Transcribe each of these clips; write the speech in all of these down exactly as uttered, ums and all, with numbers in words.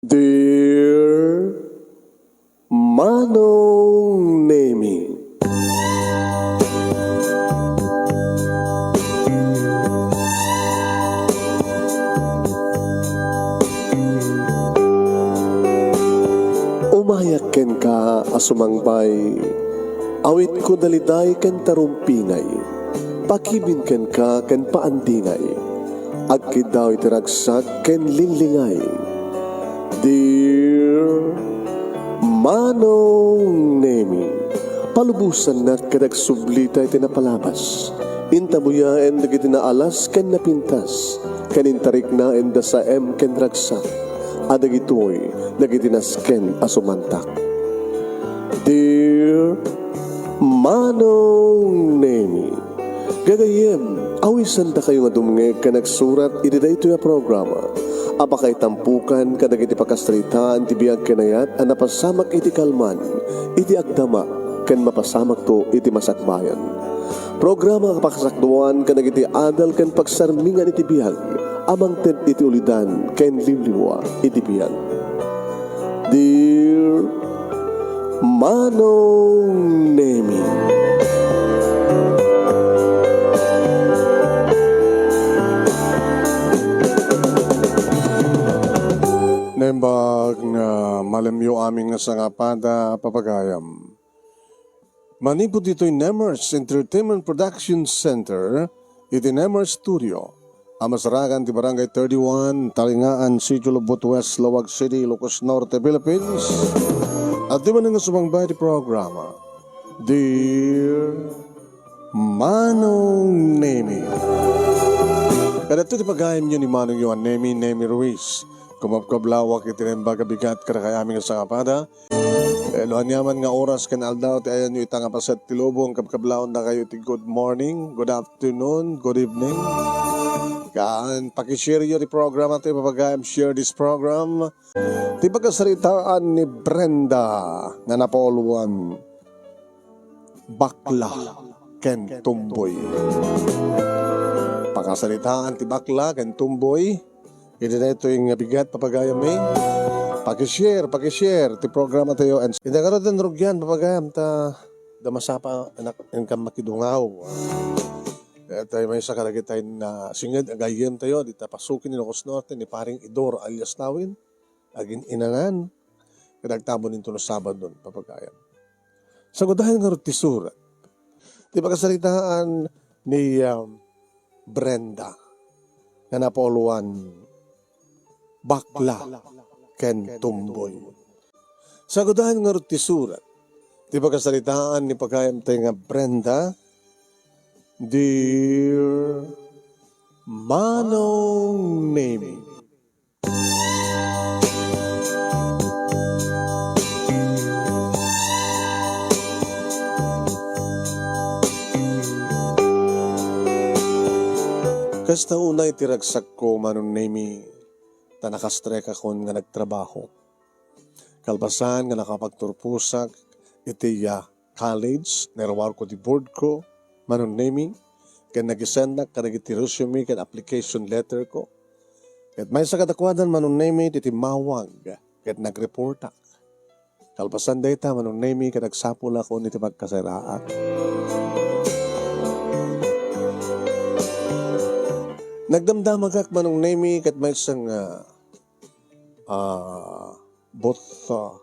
Dear Manong Nemi. Umayak kenka a sumangbay, awitko daliday ken tarumpingay, pakibin kenka ken paandingay, agkiddaw iti ragsak ken linglingay. Dear Manong Nemi, palubosannak ket agsublita iti napalabas. Intabuyaen dagiti naalas ken napintas, ken intariknaen da saem ken ragsak, a dagitoy dagiti nasken a sumantak. Dear Manong Nemi, gagayyem, awisandakayo nga dumngeg ken agsurat iti daytoy a programa a pakaitampukan kadagiti pakasaritaan ti biag ken ayat a napasamak iti kalman, iti agdama, ken mapasamakto iti masakbayan. Programa a pakasakduan kadagiti adal ken pagsarmingan iti biag a mangted iti ulidan ken liwliwa iti biag. Dear Manong Nemi. Naimbag nga malemyo amin nga sangapada, papagayam. Manipud ditoy Nemers Entertainment Production Center, iti Nemers Studio, a masarakan ti Barangay thirty-one, Talingaan, Sitio Lubot West, Laoag City, Ilocos Norte, Philippines. Adda manen nga sumangbay ti programa, Dear Manong Nemi. Kadagitoy ti pagayamyo ni Manongyo a Nemi, Nemi Ruiz. Kumabkablawak iti naimbag a bigat kadakayamin nga sangapada. Eh, no aniaman nga oras ken aldaw ti ayanyo ita nga paset ti lubong, kabkablaondakayo iti good morning, good afternoon, good evening. Ken pakishareyo ti programa ti papagayam, share this program. Ti pakasaritaan ni Brenda nga napauluan, bakla ken tumboy. Pakasaritaan ti bakla ken tumboy. Iti daytoy nga bigat, papagayam mi. Pakishare, pakishare ti programa tayo. And iti ngarud, rugian, papagayam, ta da masapa, anak, inkan makidungaw. Daytoy maysa kadagiti na singed a gayyem tayo, dita pasukin ni Ilocos Norte, ni Paring Idor alias Tawin, agin-inanan, ket agtabon inton Sabado, papagayam. Sagudayen ngarud ti surat. Ti pakasaritaan ni, um, Brenda nga napauluan, bakla ken tumboy. Sagudayen ngarud ti surat. Ti pakasaritaan ni pagayam tayo nga Brenda, Dear Manong Nemi. Kasta unay ti ragsakko, Manong Nemi, ta nakastrekakon nga nagtrabaho. Kalpasan nga nakapagturposak iti, ah, college, nairuarko ti board ko, Manong Nemi, ken nagisendak kadagiti resume ken application letter ko. Ket maysa kadakuada, Manong Nemi, ti timmawag ket nagreportak. Kalpasan dayta, Manong Nemi, ket agsapulakon iti pagkasaraak. Nagdamdamagak, Manong Nemi, ket maysa nga, ah, booth, ah,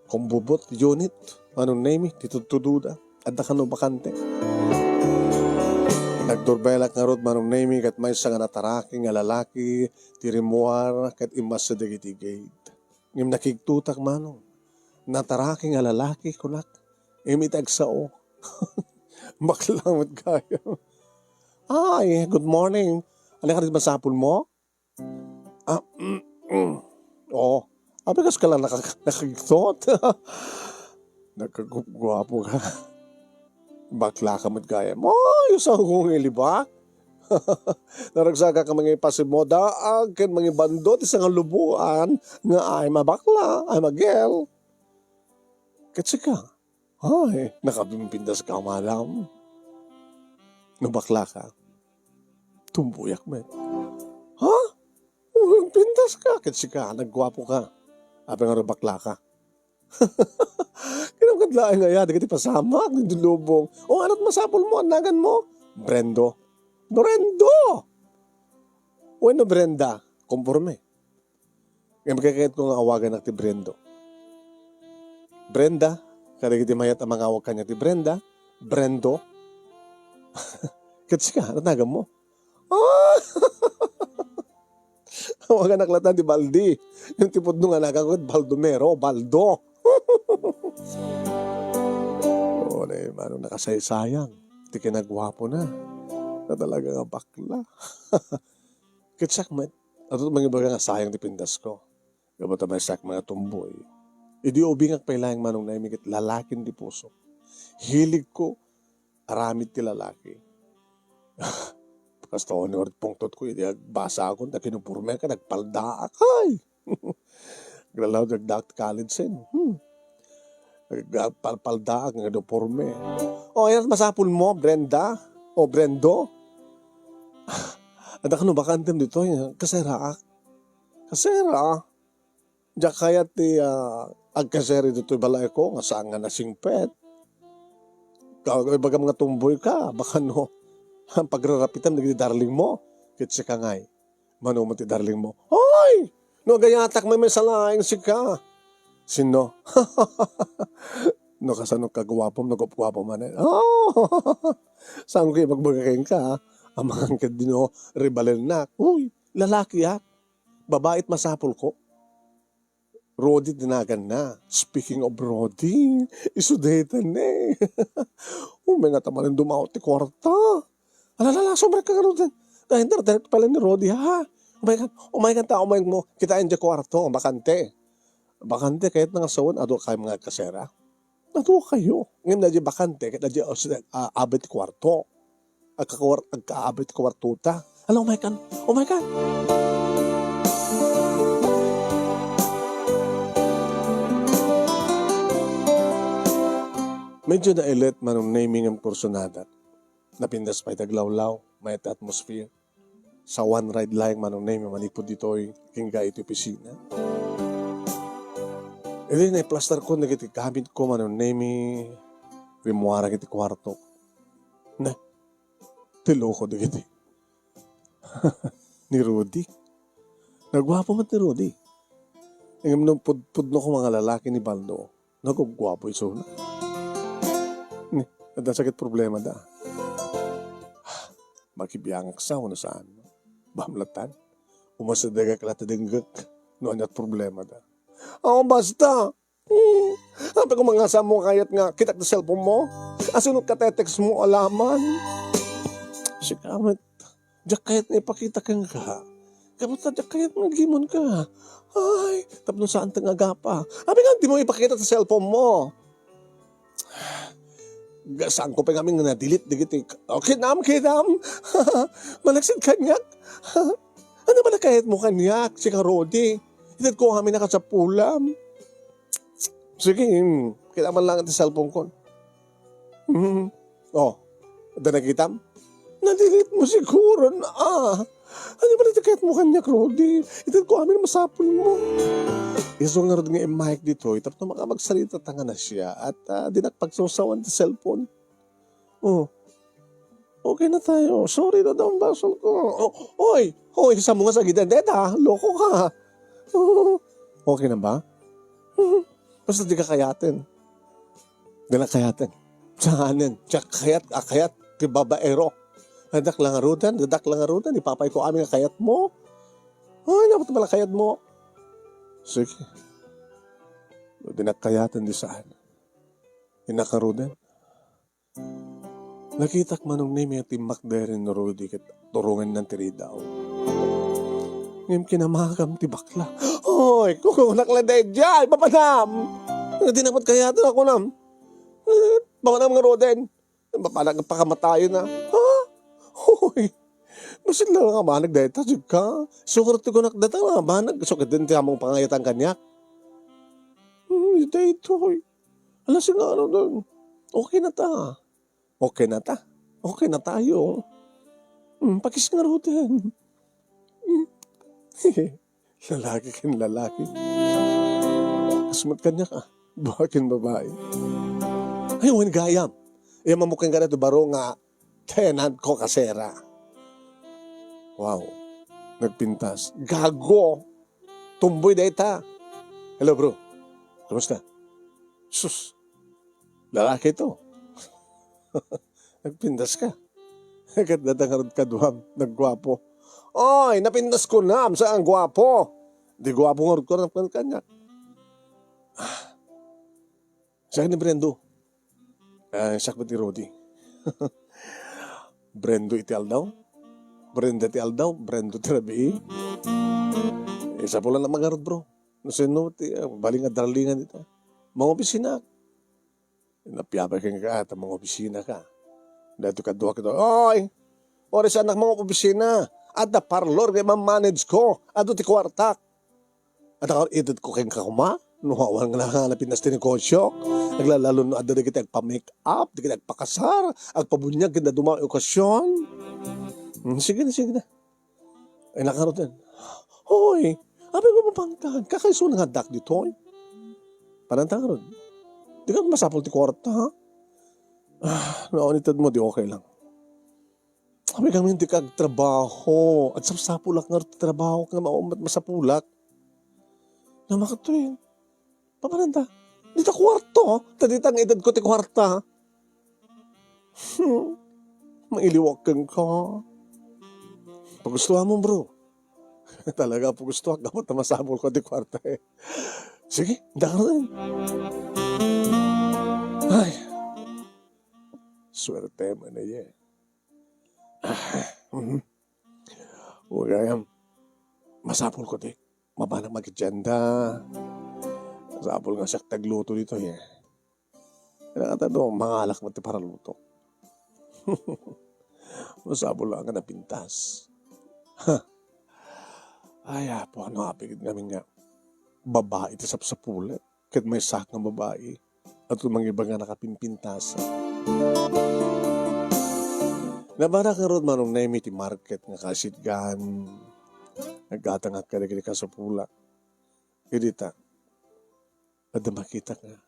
combo booth unit, Manong Nemi, ti tudtudoda. Adda kano bakante. Nagdurbelak ngarud, Manong Nemi, ket maysa nga nataraki nga lalaki ti rimmuar ket immasse dagiti gate. Ngem nakigtotak, Manong. Nataraki nga lalaki, kunak. Ngem iti agsao, bakla met gayam. "Ay, good morning. Ania kadi masapulmo?" Ah, mm, mm. Oo. Abi, kas ka la naka-, nakagtot. Nagkagupguapo ka. Bakla ka met gayam. Ay, saan ko nga ilibak? Naragsakan ka mangipasimmo, daag ken mangibando ti sangaluboan nga I'm a bakla, I'm a girl. Ket sika, ay, nakabimpintas ka, madam. No bakla ka, tumboyak met. Ha? Pintas ka, ket sika, nagguapo ka. Apay nga baklaka? Kinamkat laeng aya dagiti pasamak ni Lubong. O, anat masapulmo, annaganmo? Brendo. Brendo! Wenno Brenda, komporme. Ngem kayatko nga awaganak ti Brendo. Brenda, kadagiti mayat a mangawag kaniak ti Brenda, Brendo. Ket sika, anat naganmo? Ah! Awaganak latta ti Baldi. Ngem ti pudno nga naganko ket Baldomero, Baldo. O, ne, mano nakasaysayang ti kinaguapona. Na talaga nga bakla. Ket siak met, adu mangibaga nga sayang ti pindasko. Gapu ta maysaak nga tumboy. Idi ubingak pay laeng, Manong Nemy, ket lalakin ti puso. Hiligko, aramid ti lalaki. Kasta ni ort pungtotko, idi agbasakon, ta kinumpormeak, nagpaldaak. Ay! Aglalaw, nagdaak ti college sen. Hmm. Nagpalpaldaak nga uniporme. O, anat masapulmo, Brenda? O, Brendo? Adda kano bakantem ditoy, kaseraak. Kasera? Diak kayat ti, ah, agkasera ditoy balayko, nga saan nga nasingpet. Ka-, ibagam nga tumboy ka, baka no, pagrarapitam dagiti darling mo, ket sika ngay. Mano man ti darling mo? Hoy! No agayatak, may, may salaing sika. Sino? No kasano kaguapom, no gupguapo manen. Oh! Saan ko ibagbaga kenka, ha? Amangan ket dino, ribalennak. Uy, lalaki, ha? Babae ti masapulko. Rudy ti naganna. Speaking of Rudy, isu dayta ne. Umay nga ta manen dumawat ti kuarta. Ala, ala, ala, sumrekka nga Rudy. Dahil internet pala ni Rudy, ha? Umay ka, umay ka ta, umay mo. Kitaen di kuarto, bakante. Bakante, kayat na nga sawen, adu kayo mga kasera. Adu kayo. Ngayon na di bakante, kayat na di, ah, abet kuarto. Agkakuar-, agkaabet kuartota. Ala, umay kan. Umay kan. Medyo nailet, Manong Nemy, ngem kursunada. Napintas pay ti aglawlaw, mayat ti atmosphere. Sa one ride laeng, Manong Nemy, manipud ditoy, kingga iti opisina. Idi naiplastar ko dagiti gamit ko, Manong Nemy, rimmuarak iti kuarto. Ne, ti loko dagiti. Ni Rudy. Naguapo met ni Rudy. Ngem no pud-, pudno ko mga lalaki ni Baldo, nagguapo isuna. Ni, adda sakit problema da. Makibiangak sa, no saan. Bamlatan. Umasidegak la ti denggek. No aniat problema da. Oh, basta. Hmm. Apay ko mangasam mo kayat nga kitak ti cellphone mo? Asino ka text mo alaman? Sika met. Diak kayat nga ipakita kenka. Kaputa, diak kayat nga agimon ka. Ay, tapno saan ta nga agapa. Apay nga di mo ipakita ti cellphone mo? Ga-, saan ko pay ngamin nga na-delete dagiti. O, kinam, kinam. Malaksid kaniak. Ano ba nakayat mo kaniak, sika Rudy? Itedko amin a kasapulam. Sige, mm, kita man lang ti cellphone ko. Mm. Oh, adda nakitam? Na-delete mo siguro, ah. Ano ba nakayat mo kaniak, Rudy? Itedko amin masapul mo. Isu ngarud nga immayek ditoy, tapno makapagsalita ta nga na siya, at, ah, dinak pagsusawan ti cellphone. Oh. Okay na tayo. Sorry na daw ang basol ko. Oh, oy! Oy, sa mga sagida, deta, loko ka. Oh, okay na ba? Basta di ka kayaten. Di na kayaten. Saanen? Diak kayat, akayat, ti babaero. Dadak lang arudan, dadak lang arudan, ipapay ko amin nga kayat mo. Ay, dapat pala kayat mo. Sige. Di na kayaten, di saan. Di na karudan. Nakitak, Manong Nemy, a timmakder ni Rudy ket turongenna ti ridaw. Ngem kinamagam ti bakla. Hoy, kukunak la daydiay, papanam! Nga di napat kayato a kunam. Eh, papanam nga Roden. Papanam nga pakamatayen na. Ha? Hoy, bassit la nga banag dayta, sika. Sugar ti kunak dayta nga banag. So, kadin ti among pangayatan kaniak. Hmm, daytoy. Ala, singaro dun. Okay na ta. Okay na ta. Okay na tayo. Hmm, pakisngarutan. Hmm. Lalaki ken lalaki. met kaniak, ah. Baken babai. Ay, wen gayam. Iya mamukeng kada to baro nga tenant ko kasera. Wow. Nagpintas. Gago. Tumboy dayta. Hello, bro. Kumusta? Sus. Lalaki to. Nagpintas ka. Ket data ngarud kaduam, nagguapo. Oy, napintas ko nam, saan guapo? Di guapo ngarud ko, nagpintas kaniak. Siak ni Brendo. Ah, siak met ni Rudy. Brendo iti aldaw. Brenda ti aldaw, Brendo ti rabii. Eh, sapulan na magarud, bro. No sino ti, ah, bali nga darlingan ita. Mangopisina. Napiapay kenka, ta mangopisina ka. Daytoy kaduak ito, "Oy! Oras anak mangopisina. Adda parlor nga imamanage ko. Adu ti kuartak." Adda ka, ited ko kenka kuma? No awan nga naka-, napintas ti negosyo. Aglalalo no adda dagiti agpa-make up, dagiti agpakasar, agpabuniag, ken dadduma nga okasyon. Hmm, sige na, sige na. Ay, nakarutan. Hoy, apay nga mapangtan? Kakaiso na nga addak ditoy. Pananta ngarud. Di ka masapul ti kuarta, ha? Ah, naunited mo, di okay lang. Apay kami, di ka agtrabaho. Agsapsapulak ngarud ti trabaho, nga mao met masapulak. Namakatoy. Papananta? Dita kuarto, ta dita nga ited ko ti kuarta. Hmm. Mailiwak kenka. Pagustuhamon, bro. Talaga, pagustuak. Dapat na masapul ko ti kuarta, eh. Sige, dakaran. Ay. Suerte mo na, eh. Ah, mhm. Huwag kayang masapul ko, ti. Mabanak magitienda. Masapul nga siak ti agluto ditoy, eh. Kaya nga tayo, mangalak mo ti paraluto. Masapul nga napintas. Ha. Ay, apo, ano, apigid ngamin nga babae ti sapsapulan. Ket maysa nga babae, ato mangiba nga nakapimpintasan. Nabanak ngarud, Manong Nemi, ti market nga kasitgan. Naggatangak kadagiti kasapulak. Idi ta, adda makitak nga,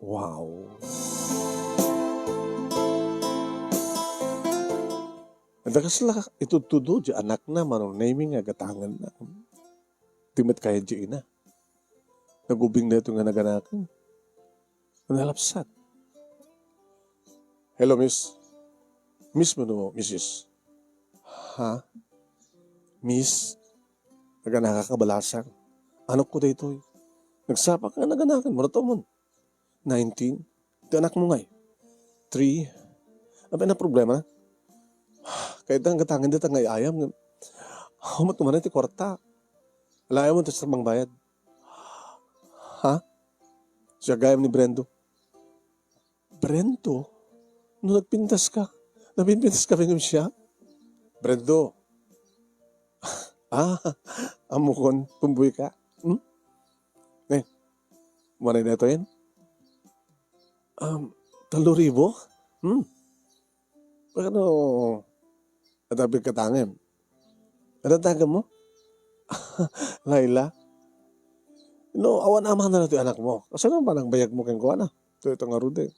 wow. Adda kasla itudtudo di anakna, Manong Nemi, nga gatangenna. Di met kayat di ina. Nagubing daytoy nga naganaken. Nalapsat. "Hello, miss." "Miss wenno missus?" "Ha? Miss? Naganaka ka balasang. Anakko daytoy. Nagsapa ka nga naganakan, mura taon mo?" "Nineteen." "Ti anakmo ngay?" "Three." "Apay a problema na?" "Kayat nga gatangen dayta nga ay-ayam. Humat ko man ti kuarta. Alayam mo ti sa pangbayad." "Ha?" "Siak gayam ni Brendo." "Brendo? No nagpintas ka, napinpintas ka wenno siak?" "Brendo." "Ah, ammokon, tumboy ka. Hmm? Eh, manay na ito yan?" "Um, tallo ribo? Hmm? Ano, adda pigkatangem? Adda tangem mo?" "Laila." "No, awan amana na ti anakmo. Kasano panagbayag mo kenkuana? Ito, ito nga rude."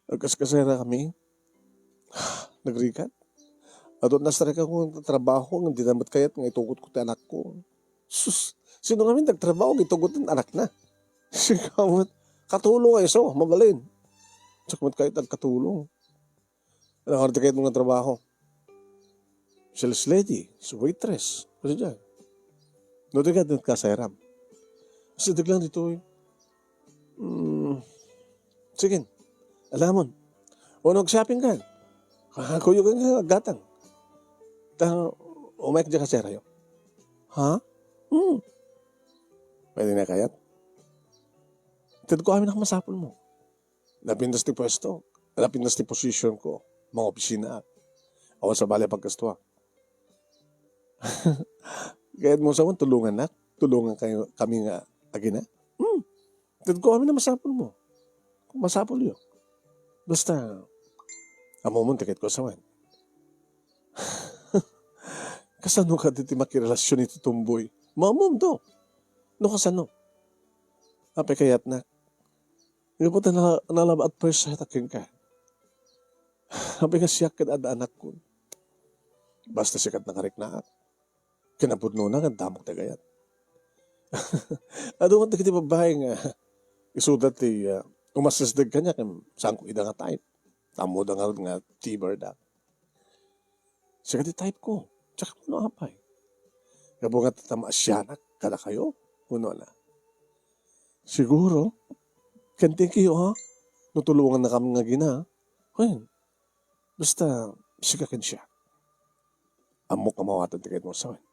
Agkaskasera kami. Nagrigat. Adu, nasarek ako nga trabaho, nga di na met kayat nga itugot ko ti anakko. Sus, sino ngamin nagtrabaho nga itugot ti anakna? Sigaw met, katulong ay so, mabalin. Siak met kayat agkatulong. Ano nga ti kayat nga trabaho? Sales lady, so waitress. Kasi dyan. No, di ka din kasayaram. Kasi daglang dito, eh. Hmm. Sige. Alamon. O, nag-shopping ka. Kuyog ka gatang. Ta, umayk di ka serayo. Ha? Hmm. Pwede na kayat? Ted ko amin ang masapul mo. Napintas ti pwesto. Napintas ti position ko. Mga opisina. Awan sa bali pagkastua. Kayat mo sa tulungan na? Tulungan kayo, kami nga agina? Hmm. Ted ko amin na masapul mo. Masapul yo. Basta, amo mo, tiket ko sa wan. Kasano ka diti makirelasyon iti tumboy? Mamum do. No kasano? Apay kayatnak? Gapu ta na-, nalaba at first sight a kenka. Apay nga siak ket adda anakkon. Basta sika ti nakariknaak. Kinapudnona, ket damok ti agayat. Adu met dagiti babbai nga isuda ti, ah, umasesdeg kaniak, ken saanko ida nga type. Ammoda ngarud nga tiber da. Sika ti type ko. Tsaka no apay? Gapu nga ta maasianak kadakayo? Kunana. Siguro. Ken thank you, ha? No tulongannakam nga gina. Wen, basta sika ken siak. Ammok a mawatan ti kayatmo sawen.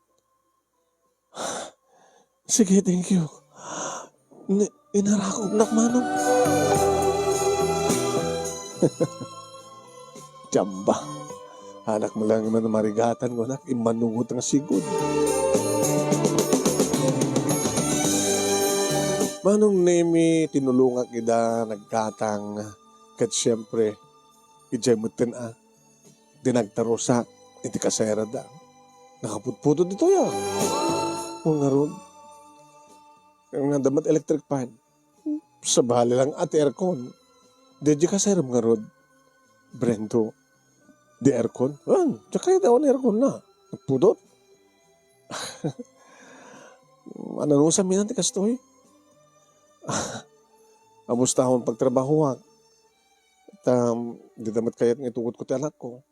Sige, thank you. Ni-, inarakopnak, Manong. Jamba. Anak mo lang man marigatan ko, nak, immanungot nga sigud. Manong Nemi, tinulongak ida, naggatang, ket siyempre, idiay metten a, di nagtarusak, iti kaserada. Nakaputputod ditoy a. O ngarud, nga damat electric fan. Sabali lang at aircon. Di, di ka serem ngarud. Brendo. Di aircon? Wen, tsaka iti awan aircon na. Nagpudot. Ano, no, sa minan ti kastoy? Amusta akon pagtrabahoak? Ta, di damat kayat nga itukod ko ti anak ko.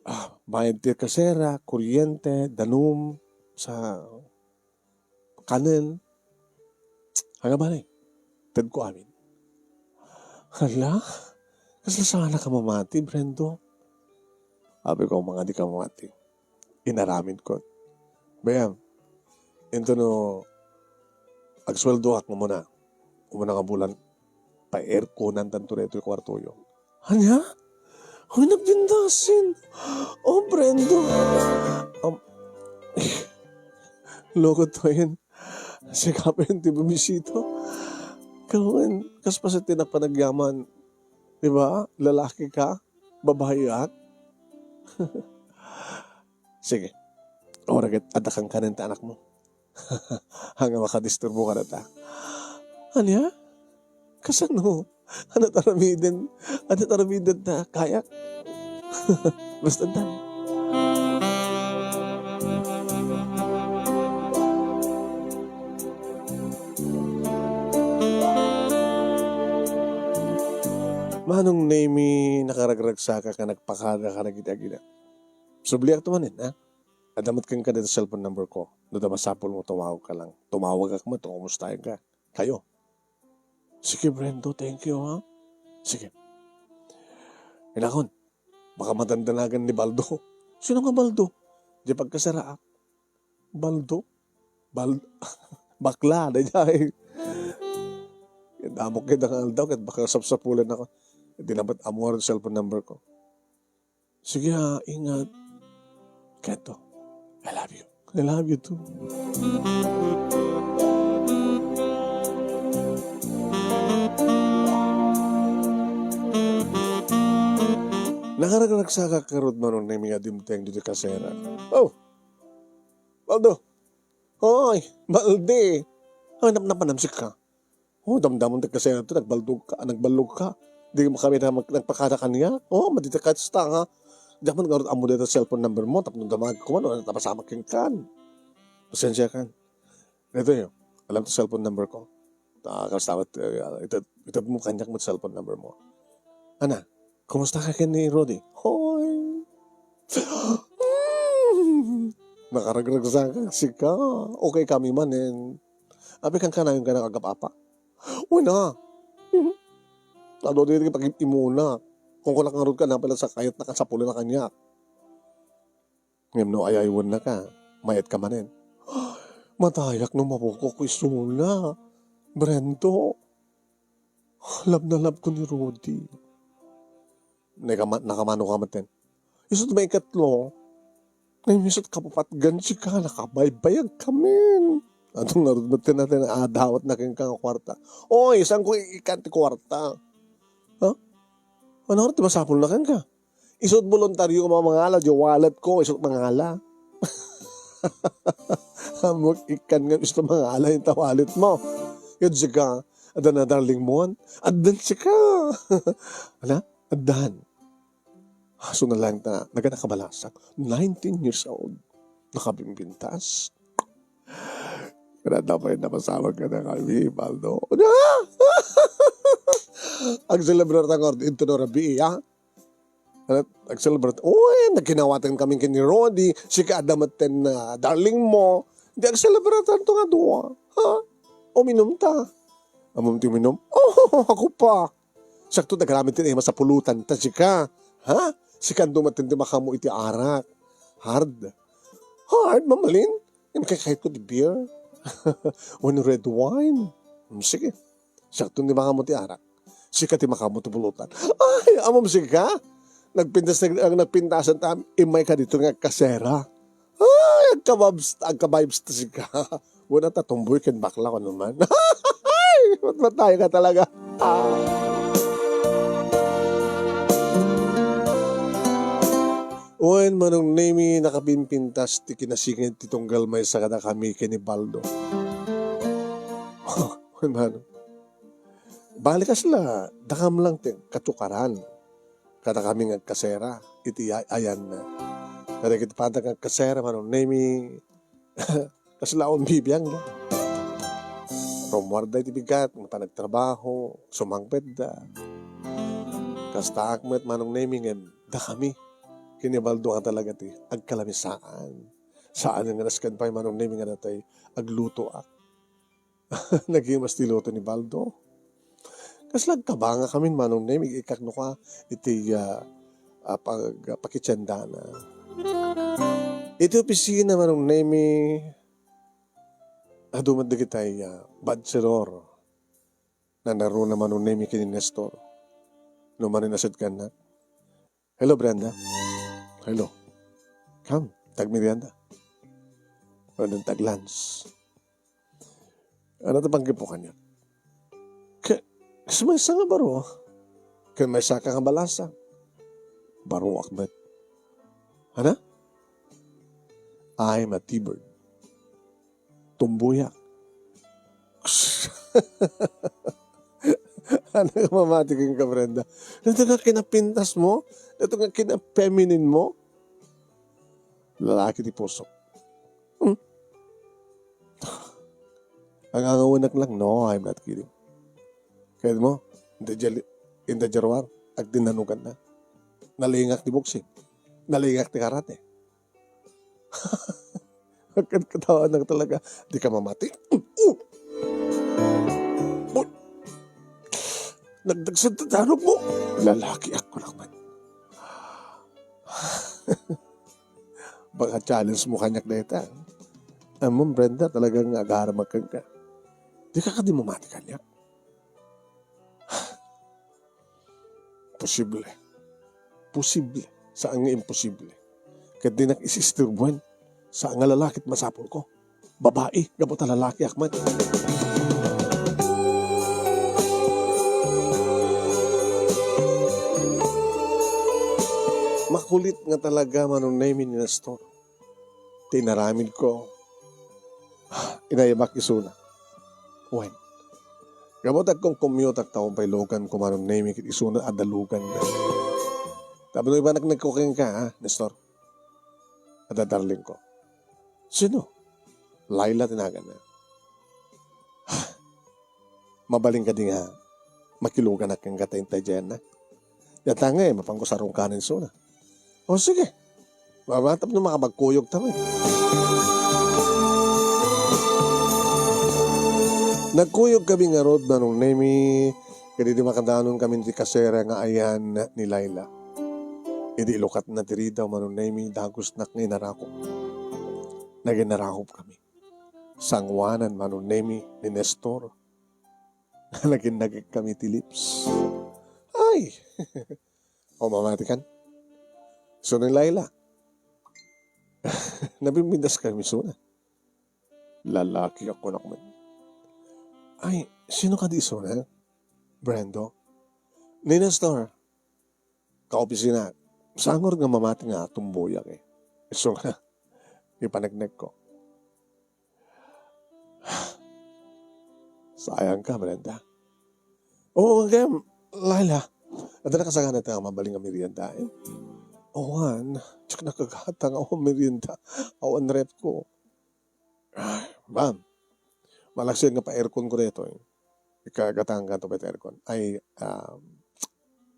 Ah, bayad ti kasera, kuryente, danum, sa kanen. Ania bale, tedko amin. Hala, kasla saanak a mamati, Brendo? Apay ko, mangadi ka mamati. Inaramid ko. Bayam, into no, agsueldoak nga umuna. Umuna nga bulan, pa-airconan tanto daytoy kuartoyo. Ania? Uy, nagdindasin. Oh, Brendo. Um, loko to yun. Sikapen ti bumisito. Kawan, kas paset ti napanagyaman. Di ba? Lalaki ka? Babae ak? Sige. Ora ket adda kankanen ti anakmo. Ania makadisturbo kadata? Ania? Kasano? Ania ti aramiden? Ania ti aramiden ta kayak? Basta dan. Manong Nemi, nakaragragsakak nga nagpakada ka dagiti agina. Subliak to manen, ha? Adda met kenka dayta cellphone number ko. No ta masapul mo, tumawag ka lang. Tumawagak met, kumustayan ka. Kayo. Sige, Brendo, thank you, ha? Sige. Inakon, baka madandanagan ni Baldo. Sino nga Baldo? Di pagkasaraak. Baldo? Bal-, bakla, daydiay. Damok ket nga aldaw, ket baka sapsapulan ako. Di na met ammo ti cellphone number ko. Sige, ha, ingat. Keto, I love you. I love you too. Nakaragragsakak ngarud, Manong Nemi, nga dimteng ditoy kasera. Oh! Baldo! Hoy, Baldi! Ay, nap-, napanamsik ka. Oh, damdamon ti kasaysayan to, nagbaldog ka, nagballog ka. Di mo kami na mag-, nagpakada kaniak. Oh, madi ti kasta nga. Diak man ngarud ammo dayta cellphone number mo, tapno damag ko man, o, napasamak kenkan. Pasensya kan. Ito yun, alam to cellphone number ko. Ta, kasta, eh, ito, ito mo kaniak mo cellphone number mo. Ana, kumusta ka ken ni Rudy? Hoy! Nakaragragsakak sika. Okay kami manen. Abi, kankanayon ka na kagap-apa? Uy na. Adu dagiti pag-imuna. Kung kunak ngarud ka, napila sa kayat na kasapulin na kaniak. Ngem no ayaywennaka, mayat ka manen. Matayak no mabukok isuna. Brendo. Love na love ko ni Rudy. Nakama-, nakamano ka met ken? Isut maikatlo, ngem isut kapapatgan sika, nakabaybayag kamin. Adun ngarud met ken natin, adawat na kenka nga kuarta. Oy, saan ko ikan ti kuarta? Ha? Ano nga ti masapul na kenka? Isut voluntaryo nga mangala, di wallet ko, isut mangala. Amok ikan nga isut mangala, yung wallet mo. Ket sika, addan a darling mo, addan sika. Ala, addan. Isu na lang ta, nagana kabalasak, nineteen years old. Nakabimbintas. Kada pay napasamak kadakami, Baldo. Ag-celebrate nga order into no rabii, ha? Ano, ag-celebrate. Uy, nagkinawaten kami ken ni Rodi, sika adda met ten, ah, darling mo. Di ag-celebrate tanto nga dua, ha? Uminum ta. Ammom ti uminum? Oh, ako pa. Siakto ti agraman ti ima sa pulutan ta sika. Ha? Sika adu met ti makaammo iti arak. Hard. Hard, mamalin? Ngem kayatko ti beer. Wenno red wine. Hmm, sige. Siakto ti makaammo ti arak. Sika ti makaammo ti pulutan. Ay, ammom sika? Nagpintas, nag-, ang nagpintasan ta, immayka ditoy nga kasera. Ay, agka-vibes, agka-vibes ta sika. Wala ta tomboy ken bakla, ano man. Ay, matmatay ka talaga. Ah. Wen, Manong Nemi, nakabimbintas ti kinasinged ti tunggal maysa kadakami ken ni Baldo. Wen, Manong. Bali kasla, dakam lang ti katukaran. Kadakami nga agkasera, iti ay-, ayanna. Kadagiti padana nga agkasera, Manong Nemi, kasla awan bibiangna. Rummuarda iti bigat nga panagtrabaho, sumangpetda. Kastaak met, Manong Nemi, ngem dakami, ken ni Baldo nga talaga ti agkalamisaan. Saan nga nasken pay, Manong Nemi, nga datoy aglutoak. Nagimas ti luto ni Baldo. Kasla agkabangakamin, Manong Nemi, ikakno ka iti, ah, ah, pag-, pakitiendana. Iti opisina, Manong Nemi, adu met dagiti, ah, bachelor. Nanaruna, Manong Nemi, ken ni Nestor. No manen a sed kaniak. Hello, Brenda. Hello. Come, tagmerienda. Wen, taglunch. Ano ti panggepmo kaniak? Ke-, kas maysa nga baro. Ken maysaka nga balasa. Baroak met. Ana? I'm a T-bird. Tumboyak. Ano nga mamati kenka, Brenda? Daytoy nga kinapintas mo? Daytoy nga kinafeminine mo? Lalaki ti puso. Hmm? Ang angawanak lang, no, I'm not kidding. Kaya mo, inda jali, inda jarwar, agdinanugan na. Nalingak ti boxing. Nalingak ti karate. Agkatawanak talaga. Di ka mamati. Uh! Uy! Nagdagsad ti danum mo. Lalaki ako lang man. Baka challenge mo kaniak dayta. Ammom, Brenda, talagang agarem kenka. Di ka kadi mamati kaniak? Posible. Posible. Saan nga imposible. Ket dinak isiisturbuen. Saan nga lalaki ti masapulko. Babai, gapu ta lalakiak met. Makulit nga talaga, Manong Nemi, ni Nestor. Ti inaramidko, inayabak isuna. Wen, gapu ta agkomkommutak ta awan pay luganko, Manong Nemi, ket isuna adda luganna. Tapno ipaneknekko kenka, ha, Nestor? Adda darlingko. Sino? Laila ti naganna. Mabalin kadi nga makiluganak kenka ta intay diay ayanna? Dayta ngay, mapanko sarungkanen isuna. O, sige. Mama, tapno makapagkuyog ta met. Nagkuyog kami ngarud, Manong Nemi, ket idi makadanon kami ti kasera nga ayan ni Laila. Idi ilukatna ti ridaw, Manong Nemi, dagusnak nga inarakop. Naginarakop kami. Sangoanan, Manong Nemi, ni Nestor. Naginnagek kami ti lips. Ay! O, mamatikan. Isu ni Laila. Nabimbintas kami isuna. Lalaki ako nak man. Ay, sino kadi isuna? Brando? Ni Nestor. Kaopisina. Sangor nga mamati nga tumboyak eh. Isu nga. Ipaneknekko. Sayang ka, Brenda. Oo, ngem, Laila, adda nakasagana ta mabalin nga merienda, eh? Awan, diak nakagata nga awan merienda. Awan ref ko. Ay, ma'am, malaksid nga pa-aircon ko daytoy. Ikagatangkan to pa iti aircon. Ay, um,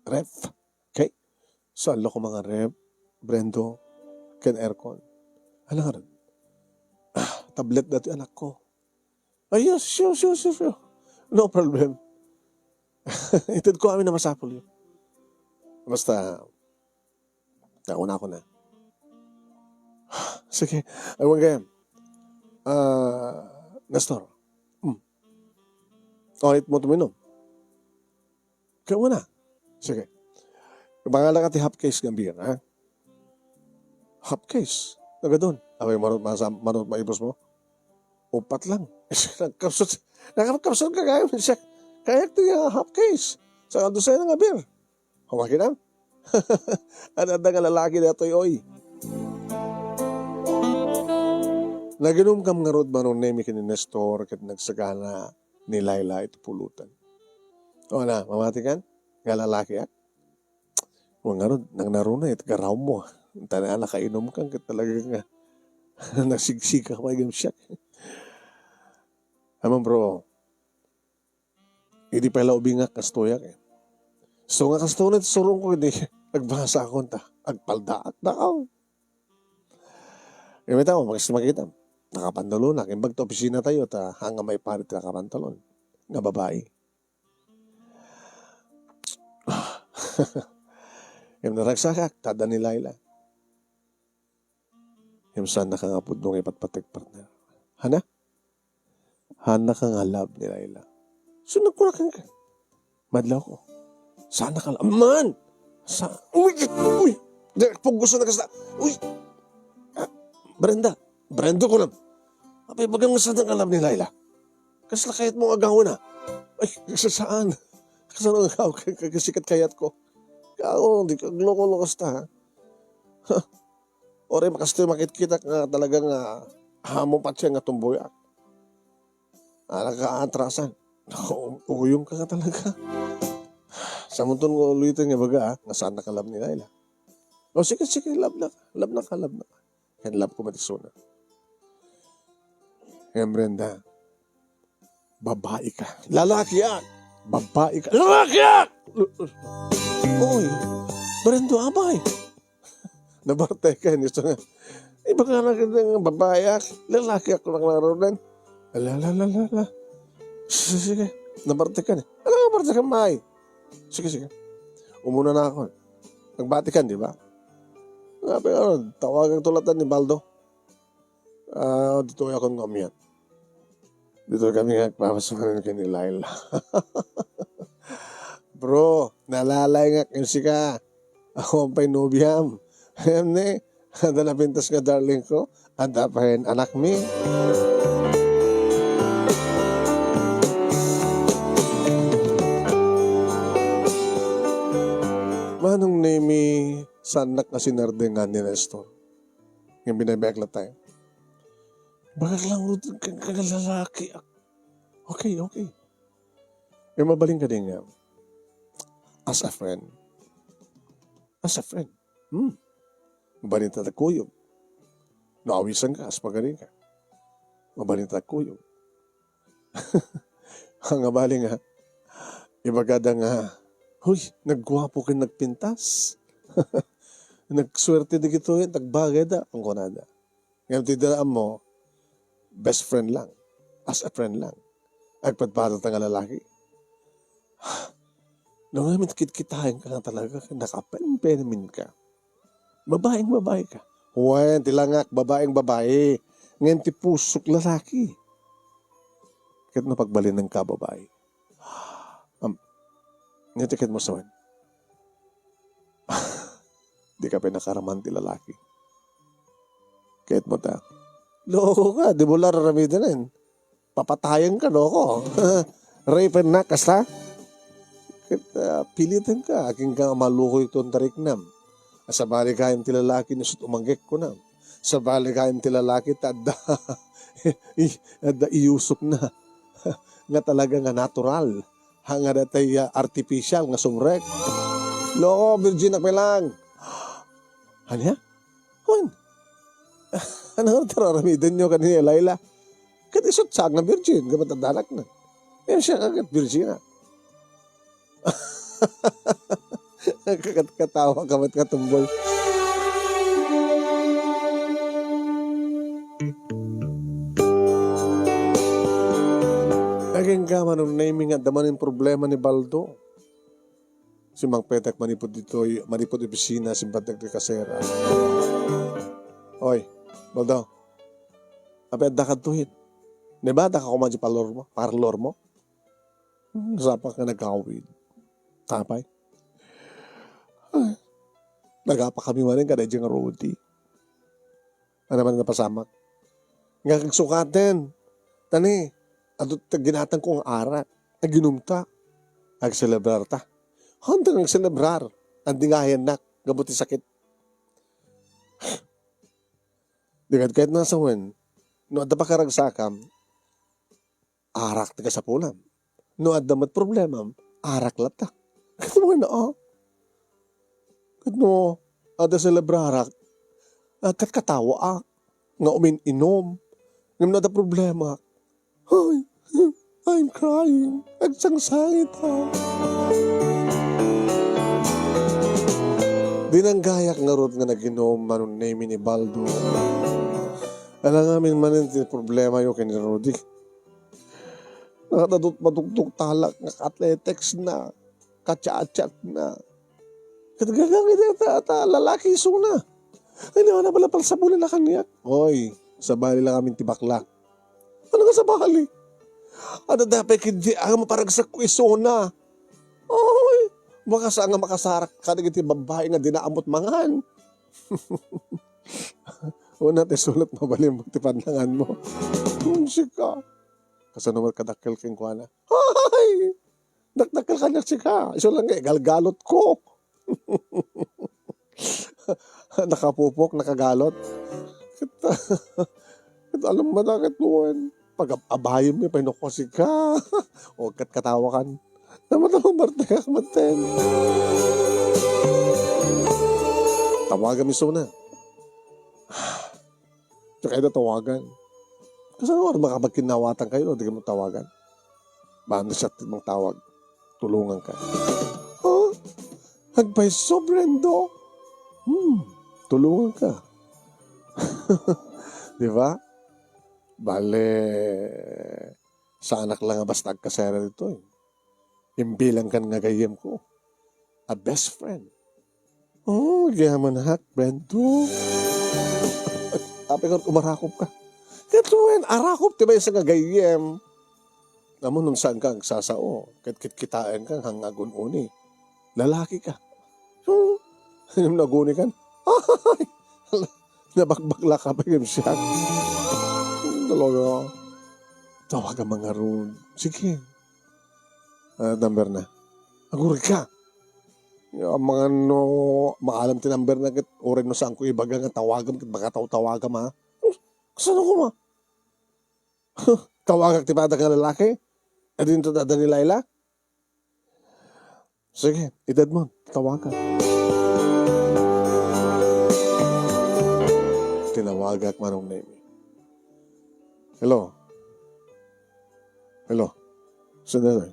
ref. Okay? Saan la ko manga ref, Brendo, ken aircon? Hala ngarud? Ah, tablet datoy anakko. Ay, yes, sure, sure, sure, sure. No problem. Itedko amin a masapulyo. Basta, nauna ako na. Sige, awan gayam. Ah, Nestor. Hmm. Oh, it mo tuminom. Kaya wala. Sige. Bangala ka ti half case nga beer, ha? Half case. Nagadon. Abay, marot, masam-, marot maibos mo? Upat lang. Nagkapsut, nagkapsut ka kayo, siya. Kaya ito yung half case. Sa dosena nga beer. Humakinam? Adda nga lalaki datoy, oy. Naginum kam ngarud, Manong Nemi, ken ni Nestor, ket nagsagana ni Laila iti pulutan. O na, mamati kan? Nga lalaki, ah? O ngarud, nang naruna, it garaw mo. Tana, nakainum kan, ket talaga nga, nasigsika pa yung siya. Amang bro, idi pay la ubingak, kastoyak, eh. So nga kasto na, surong ko, idi agbasa akon ta, agpaldaak, dakaw. Kaya may tao, makis-, makita, nakapantalon na. Imbag ta opisina tayo, ta hanga maiparit nakapantalon. Nga babae. Yung naragsakak, tada ni Laila. Yung saan na ka nga pudno nga ipatpatek, partner? Hana? Hana ka nga love ni Laila. So, nagkurakan ka. Madlaw ko. Sana ka lang. Man! Sa, uy! Uy! Di, pugusan na kasta. Uy! Ah, Brenda. Brenda ko lang. Apay, bagang nga sana ka love ni Laila. Kasla kayat mo agawan na. Ay, sa saan? Kasano ang agaw? Kay, kay, kasikat kayat ko. Kao, di ka, loko-loko sta, ha? Oray makastoy makitkitak nga talaga nga amo patse nga tumboyak. Ala ka atrasan. Naku, uyong ka nga talaga. Samunton nga ulitin nga baga, ah, nga saan nakalab ni Laila. O, sige, sige, lab na ka, lab na ka, lab na ka. Ken lab ko matisuna. Ken Brenda, babae ka. Lalaki ak! Babae ka. Lalaki ak! Oy, Brenda, abay. Nabartay ka, ni nga. Iba ka na kita nga babae ak, lalaki ak, lang naroon. Ala, ala, ala, ala, ala. Sige, sige. Nabartay ka ni. Ala, nabartay ka, may. Sige, sige. Umuna na ako. Nagbati ka, di ba? Sabi, ano, tawagan tulatan ni Baldo. Ah, dito ako ng umiyak. Dito kami nga, papasukan ka ni Laila. Bro, nalalay nga ken sika. Ako ang pay nobiam. Ayan ni, ada na pintas nga darling ko. Ada pa rin anak mi. Manong Nemi, sanak nga sinardengan ni Nestor. Nga binaybay la tayo. Bakit lang, kag lalaki? Okay, okay. May mabaling ka din nga. As a friend. As a friend. Hmm. Mabalin ta tagkuyog. Naawisan ka, as pagari ka. Mabalin ta tagkuyog. Ang abali nga, ibagada nga, "Huy, nagguapo ken nagpintas." Nagswerte di kito, eh, nagbagay da, ang kunada. Ngayon, ti daan mo, best friend lang. As a friend lang. Agpadpadata nga lalaki. No, ngayon, kitkitaen ka nga talaga, nakapempemin ka. Babaeng babae ka. Wen, ti langak, babaeng babae. Ngayon, ti pusok, lalaki. Ket no pagbalinen ka, babae. Am, ngayon, ti ket mo sa wen. Di ka pinakaraman ti lalaki. Ket mo ta, loko ka, di mo la raramiden. Papatayen ka, loko. Rapen na, kasta? Ket, ah, piliten ka, akin ka malukoy ton tariknam. Sabali kayan ti lalaki, no sut umanggek ko na. Sabali kayan ti lalaki, ta adda, i-, adda iyusok na. nga talaga nga natural. Ha, nga datay, ah, artificial nga sumrek. Loko, virgin ak met lang. Ania? Wen? Ano nga tararamidenyo ken ni Laila? Ket isu't siak nga virgin, gapu ta adda anakna. Ngem siak nga ket virgin ak. Kat-, katawa ka met nga tumboy. Agingga, Manong Nemy, nga adda manen problema ni Baldo. Simmangpetak manipud ditoy, manipud opisina, simbatek ti kasera. Oy, Baldo. Apay adda kadto, hit? Nabada ka koma di parlor mo? Parlor mo? Hmm, sapa nga nagkawid. Apay? Ay, nagapa kami manen kada diay nga Rudy. Ano man napasamak? Nga kagsukaten. Tani, adu ta ginatangko nga arak. Aginumta. Agselebrar ta. Handa nga agselebrar. Andi nga ayannak. Gapu ti sakit. Di ket, ket nasawen, no adda pakaragsakam, arak ti kasapulam. No adda met problemam, arak latta. Ket wen, a? Ket no adda selebrarak, a, ket katawaak nga umin-inom. Ngem no adda problema, ay, I'm crying. Agsangsangit, a. Dinanggayak ngarud nga naginom, Manong Nemy, ni Baldo. Ala ngamin manen ti problemayo ken ni Rudy. Nakadadut madukdok talak nga ka-athletics na, ka-chat-chat na. Ket gagang iti ta, ta lalaki isuna. Ay, na, na pala palsabulan na kaniak. Oy, sabali lang amin ti bakla. Ano nga sabali? Adda pay ketdi a maparagsak ko isuna. Oy, baka sa nga makasarak ka dagiti babbai nga dina ammot mangan. Una ti sulat mabalin mo ti pannanganmo. Kung sika. Kasano met kadakkel kenkuana? Ay! Dakdakkel kaniak sika. Isu lang nga igalgalotko. Nakapupok, nakagalot. Ket, ket alam mo na ket wen. Pag-ab-abayem mi, painukko sika. O, ket katawakan. Namatang martekak maten. Tawagam isuna. Diak kayat tawagan. Kasano nga makapagkinnawatan kayo, no? Di ka mo tawagan. Baka na siya mangtawag. Tulungan ka. Ha? Agpayso, Brendo? Hmm, tulungan ka. Di ba? Bale, saanak lang nga basta agkasera ditoy. Imbilang kan nga gayyem ko. A best friend. Oh, agyaman hak, Brendo. Apay nga umarakop ka. Ket wen, arakop ti maysa nga gayyem. Ammom no saan ka agsasao, ket kitkitaen ka nga agun-uni. Lalaki ka. Hmm. Ngem no aguni kan. Ay! Nabakbakla ka pa ngem siak. Talaga. Tawagam ngarud. Sige. Ah, number na. Aguray ka. Ya, mga no, maalam ti number na ket, uray no saan ko ibaga nga tawagam ket baka taw-tawagam, ha? Kasano koma? Tawagak ti pada nga lalaki? Adi ditoy adda ni Laila? Sige, itedmo, tawagak. Tinawagak, Manong Nemy. Hello? Hello? Sino na?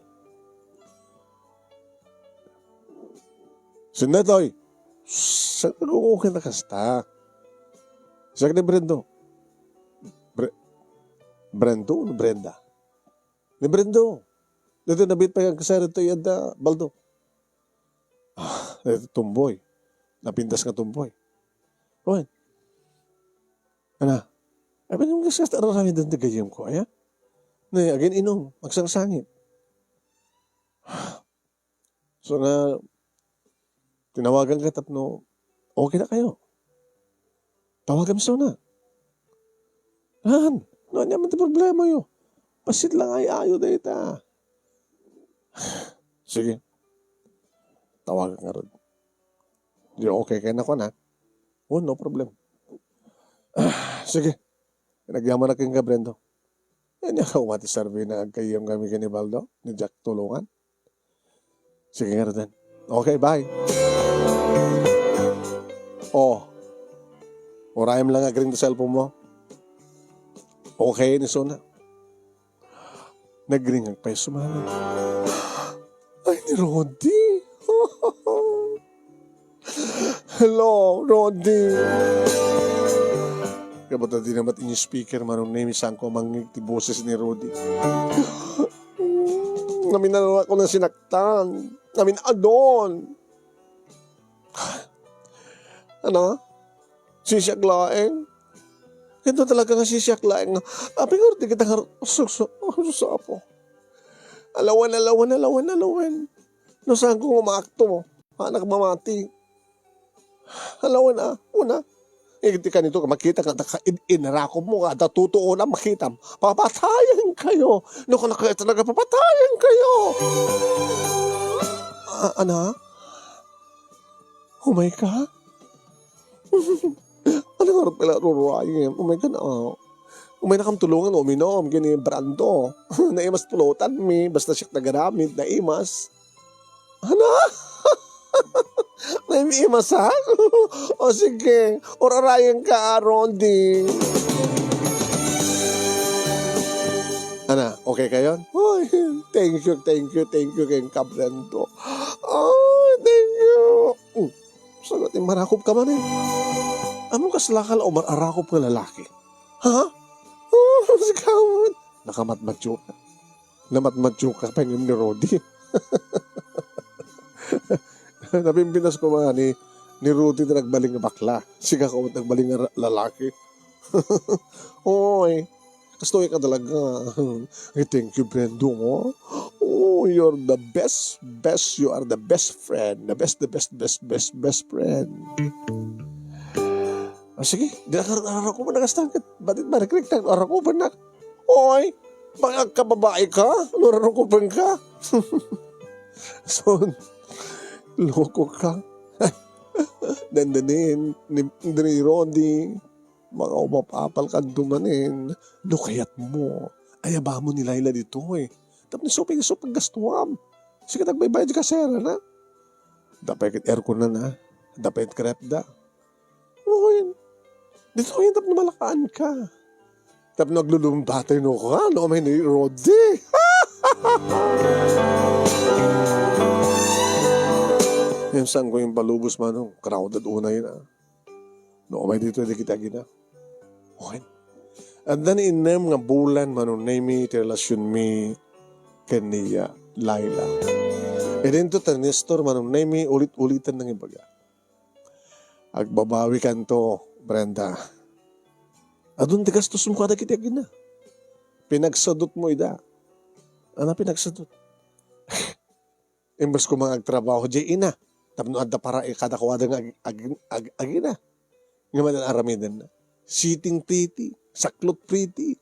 Sino na to, oy? Saan ka gumugan na kasta? Siak ni Brendo. Bre-, Brendo o Brenda? Ni Brendo. Dito nabit pa yung kasarito yung da, Baldo. Ah, ito tumboy. Napintas nga tumboy. Oy. Ana, apay nga kaskas ti araramiden ti gayyem ko, aya? Ne, agin-inom, agsangsangit. So nga, tinawagan ka tapno okay na kayo. Tawagam isuna. Han, no, ania man ti problema yo? Bassit lang ay ayo dayta. Sige. Tawagak ngarud. Di okay kayna kuana? Oh, no problem. Ah, sige. Nagyamanak kenka, Brendo. Ania ka umati sarbina nga aggayyem kami ken ni Baldo, ni Jack Tulungan? Sige ngaruden. Okay, bye. Oh. Urayem lang nga agring ti cellphone mo. Okay, ni Sona. Nagring agpayso manen. Ay, ni Rudy. Hello, Rudy. Kabata di naman in speaker, Manong Nemi, saan ko mangngeg ti boses ni Rudy. Namin na ako na sinaktan. Namin adon. Ano? Sisiak laeng? Ito talaga nga sisiak laeng nga. Apingardi kita nga sukso. Oh, Diyos apo. Alawan, alawan, alawan, alawan. No, saan ko nga maakto? Anak mamati. Alawan, ah. Una. Iti kanito, makita ka, ka in, inarakop mo nga, da tutuo na makitam. Papatayan kayo. No, kung kayo talaga, papatayan kayo. Ah, anak? Umay ka? Ano nga pala rurayem? Umay ka na. Umay na kam tulungan uminom, kini Brando. Naimas pulutan mi, basta siya nagaramid, naimas. Ano? Naimas, ha? O sige, urarayan ka, ah, Rondi. Ana, okay kayon? Ay, thank you, thank you, thank you, ken ka, Brando. Ay, thank you. Mm. Sagat, eh, marakop ka man eh. Amo kas lakal o mararakop nga lalaki? Ha? Oh, sikaw. Nakamatmatyo ka. Namatmatyo ka, pengem ni Rudy. Napimpinas ko man ni, ni Rudy na nagbaling nga bakla. Siga ko nagbaling nga ra-, lalaki. Oy. Kastoy ka talaga. Ay, thank you, Brendo, mo. Oh, you're the best, best, you are the best friend. The best, the best, best, best, best friend. Ah, sige, di na ka arakupan na kastan. Ba't ba nagkrik na arakupan na? Oy, baka kababae ka? Nararukupan ka? So, loko ka. Dandanin, ni, ni Rudy. Mga umapapal ka dumanin, no kayat mo, ayaba mo ni Laila ditoy. Tapno isu pay, isu paggastuam. Sige, nagbaybayad ka, sir, na? Dapay ket aircon na na. Dapay ket krep da. Ngayon, ditoy tapno malakaan ka. Tapno aglulumbatay no ka, no may ni Rudy. Yan saan ko yung palubos, manong. Crowded una yun, ah. No, umay ditoy dagiti agina. Wen. Adda ni innem nga bulan, Manong Nemi, ti relasionmi ken ni Laila. Idinto ti Nestor, Manong Nemi, ulit-ulitan nang ibaga. Agbabawikanto, Brenda. Adun ti gastos mo kadagiti agina. Pinagsadut mo ida. Ana pinagsadut? Imbes ko nga agtrabaho, diay ina. Tapno adda para kadakuada nga ag-, ag-, ag-, agina. Nga man-aramiden na. Sitting pretty, saklot pretty.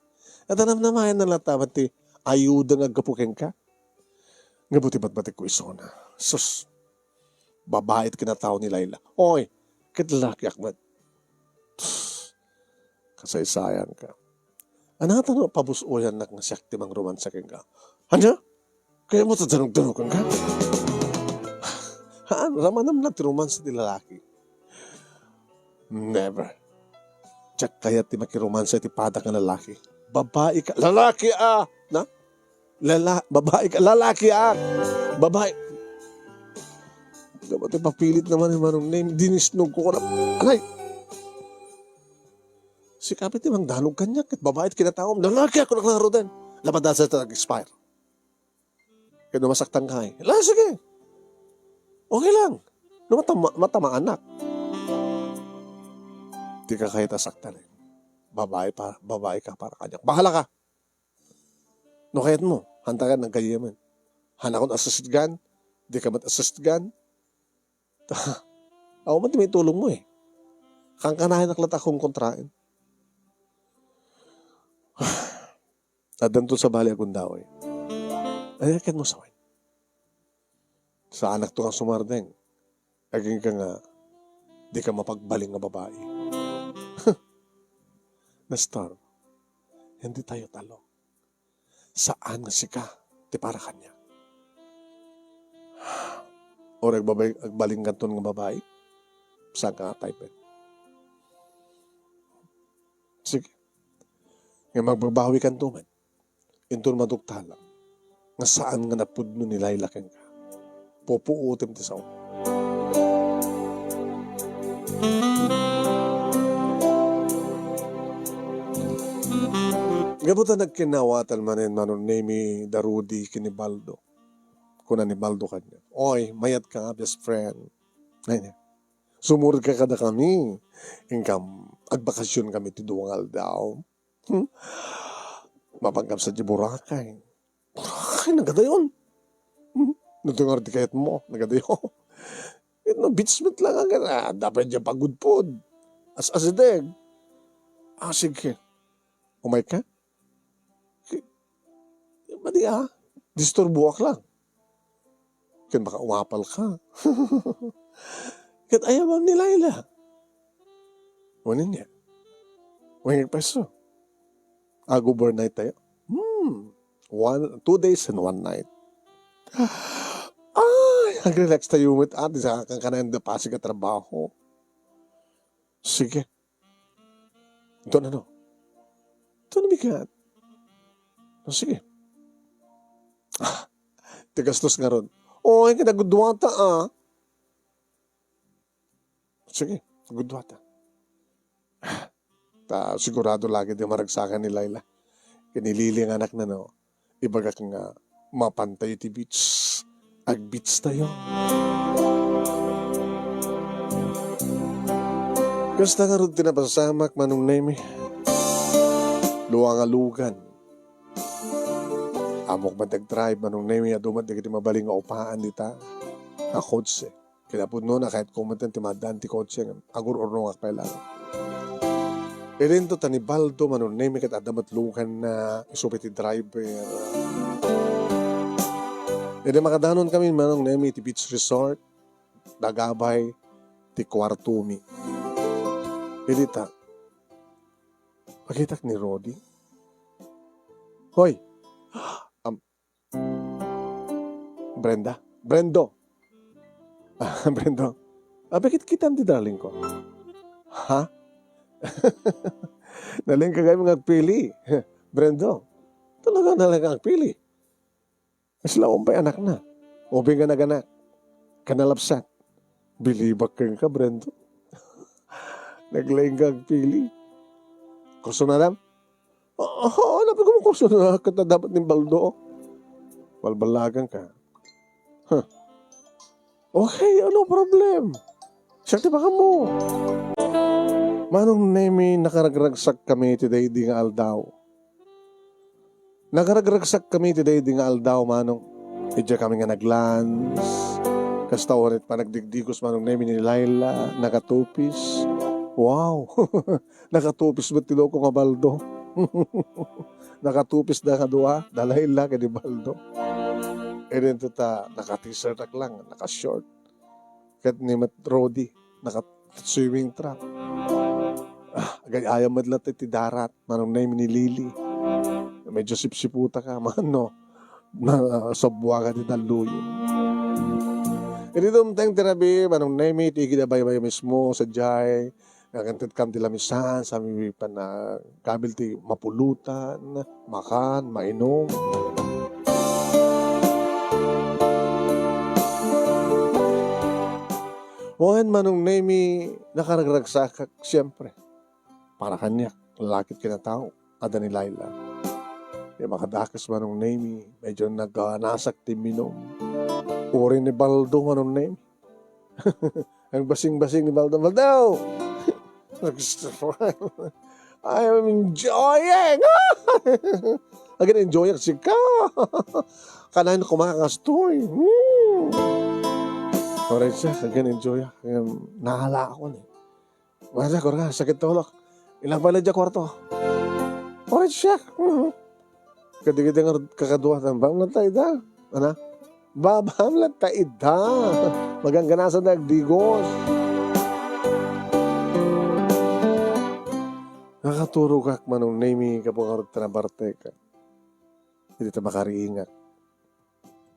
At anam-namayan na latta ti ayuda nga aggapu kenka. Nga buti batbatik ko isuna. Sus, babae ti kinatao ni Laila. Oy, ket lalaki akmat. Kasaysayan ka. Anata no pabus-oyannak nga siak ti mangromansa kenka? Ania? Kayatmo ta danogdanogen ka? Haan, ramanam la ti romansa ti lalaki. Never. Diak kayat ti makiromansa iti padak nga lalaki. Babae ka, lalaki, ah! Na? Lala-, babae ka, lalaki, ah! Babae. Dapat ipapilit naman ni Manong Nemi, dinisnog ko na. Anay! Sika pay ti mangdanog kaniak, ket babae ti kinataom. Lalaki ako, naklaro din. Lapadasa ta nag-expire. Kaya masaktan ka, eh. Ala, sige. Okay lang. No, matama-, matamaan na. Di ka kaya ta saktan, eh. Babae pa, babae ka para kaniak. Bahala ka. No, kayat mo. Hanta ka, nagkayam. Hanakon assist gun. Di ka mat assist gun. Ako man ti maitulong mo, eh. Kankanayan ak latta akong kontraen. Addanto sabali a gundaway. Ay, ket mo sawen. Saanak to nga sumardeng. Agingga nga, di ka mapagbaling nga babae. Nestor, hindi tayo talo. saan nga sika ti para kaniak. Uray agbabay-, agbalinkanton nga babai, saan ka nga type-en. Sige. Nga magbabawikanto met. Inton maduktalam nga saan nga napudno ni Laila kenka, pupuotem ti sao. Gapu ta nagkinnawatan manen Manong Nemi da Rudy ken ni Baldo. Kuna ni Baldo kaniak, "Oy, mayat ka nga, best friend. Ay, ne. Sumurotka kadakami. Inkam, agbakasyonkami ti dua nga aldaw." Hmm? Mapanka sa di Boracay. Boracay, nagadayon. Hmm? Nadungar di kayat mo, nagadayon. Ino, beach met lang ang, ah, dapat dyan pagudpod. As-asideg. Ah, sige. Umay ka? Ki-, madi, ah. Disturbuak lang. Ken baka umapal ka. Ket ayabam ni Laila. Wen niya. Wen peso. Ag-overnight tayo. Hmm. One, two days and one night. Ay, nag-relax tayo met, ate, sa kankanayan da Pasig a trabaho. Sige. Ito na, no? Ito na, bigat. O, sige. Ah, ti gastos nga ron. O, ay, kinagudwata, ah. Sige, gudwata. Ta sigurado lagi di maragsakan ni Laila. Kinilili nga anak na, no? Ibagak nga, mapantayo ti beach. Ag-beach tayo. Kasta nga rod ti napasamak, Manong Nemi. Dua nga lugan. Ammok met ag-drive, Manong Nemi, adu met dagiti mabalin nga upaan dita. A kotse. Kinapudno na, kahit kumanten ti maddaan ti kotse, agur-urnongak pay lang. Idinto ta ni Baldo, Manong Nemi, ket adda met lugan na isu pay ti driver. Idi makadanon kami, Manong Nemi, ti beach resort, dagabay ti kuartomi. Idi ta, makitak ni Rudy. Hoy! Am-, Brenda? Brendo! Ah, Brendo. Abi, kit-, kitam ti darling ko. Ha? Nalengka gayam nga agpili. Brendo. Talaga nalengka agpili. Kasla umpay anakna. Ubing nga naganak. Kanalapsat. Bilibak kenka, Brendo. Naglaing ka agpili. Kurso na, dam? Oo, napigum kurso na. Ket dapat ni Baldo. Balbalagan ka. Huh. Okay, no problem. Siak ti pakam mo. Manong Nemi, nakaragragsak kami ti daydi nga aldaw. Nakaragragsak kami ti daydi nga aldaw, Manong. Idiay kami nga nag-lunch. Kasta uray panagdigdigos, Manong Nemi, ni Laila, nakatupis. Wow! Nakatupis met ti loko nga Baldo. Nakatupis da nga dua, da Laila ken ni Baldo. Idinto ta, naka-t-shirt ak lang, naka-short. Ket ni met Rudy, naka-swimming trunk. Ah, agay-ayam met latta ti darat, Manong Nemi, ni Lily. Medyo sipsiputa ka, mano. Na, sabwa ka ti talluyen. Idi dumteng ti rabii, Manong Nemi, ti igid a baybay mismo, sadiay, nga kanted kam ti lamisan, sami panagkabil ti mapulutan, makan, mainom. Wen, Manong Nemi, nakaragragsakak, siyempre. Para kaniak, lalaki ket kinatao, adda ni Laila. Ti makadakes, Manong Nemi, medyo naganasak ti minum. Uray ni Baldo, Manong Nemi. Ang basing-basing ni Baldo. Baldo! I am enjoying! Again-enjoy ak sika! Kanayon kumakas toy. Hmm. Oray siya, again-enjoy ak. Naala ako ni. Wala, kurang, sakit tulok. Ilang pala dyan kwarto. Oray siya. Mhm. Kadigiti nga kakadua, bam latta ida. Ana? Babam latta ida. Magangganasan na agdigos. Nakaturogak, Manong Nemi, kapungarot na bartek. Iti ta makariingak.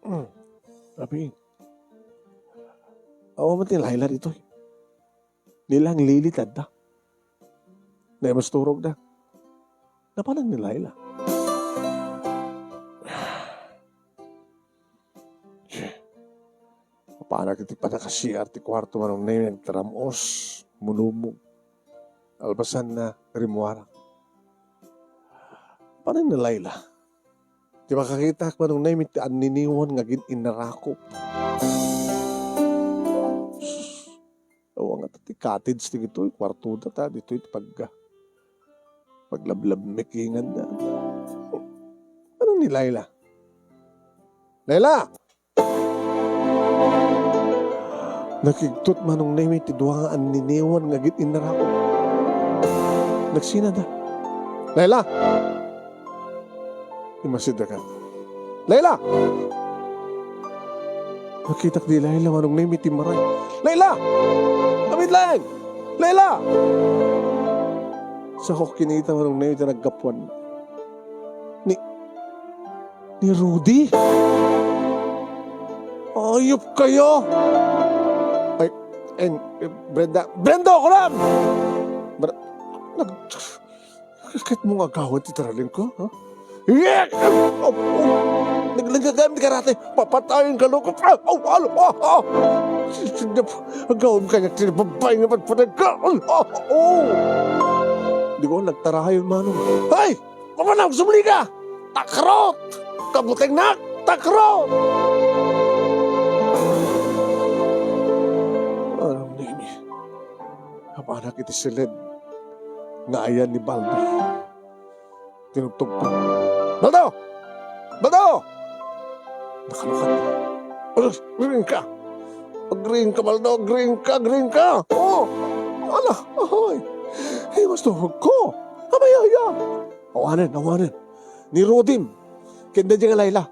Hmm. Abi, awan met ni Laila ditoy. Nilanglilitadda. Naimasturogda. Napanan ni Laila. Mapanak iti panaka-C R ti kuarto, Manong Nemi, nagtaram-os, mulumog. Kalpasanna, rimmuarak. Panan ni Laila. Ti makakitak, Manong Nemi, ti anniniwan nga agin-innarakop. Sus, awan nga ti cottage ti ditoy, kuartoda ta, ditoy ti pag-, paglablabmikinganda. Ano ni Laila? Laila! Nakigtot, Manong Nemi, ti dua nga anniniwan nga agin-innarakop. Nagsinada. Laila! Immasidda ket, Laila! Nakitak ni Laila, Manong Nemi, ti maray. Laila! Amin laeng! Laila! Sako kinita, Manong Nemi, ti naggapuan. Ni, ni Rudy? Ayop kayo! Ay, en, Brenda, Brenda, ako lang! Bra-, nag-, Ket mo nga agawan ti darling ko, ha? Iyek! Oh, oh. Nag-, nagagam ti karate. Papatayen ka, loko. Ah, oh, alo, ah, ah. Agawam kaniak ti babae nga patpatay ka. Oh, oh, oh. Di ko nagtarayon, Manong. Ay! Mapanag sumli ka! Takrot! Kabutengnak! Takrot! Manong Nemi. Apanak iti siled nga ayan ni Baldo. Tinugtog pa. Baldo! Baldo! Nakalukat. Agriing ka! Agriing ka, Baldo! Agriing ka! Agriing ka! Oh! Ala! Ay! Ay, mas tuhog ko! Abay, ay, ay! Awanen, awanen. Ni Rodim. Ken daydiay nga Laila.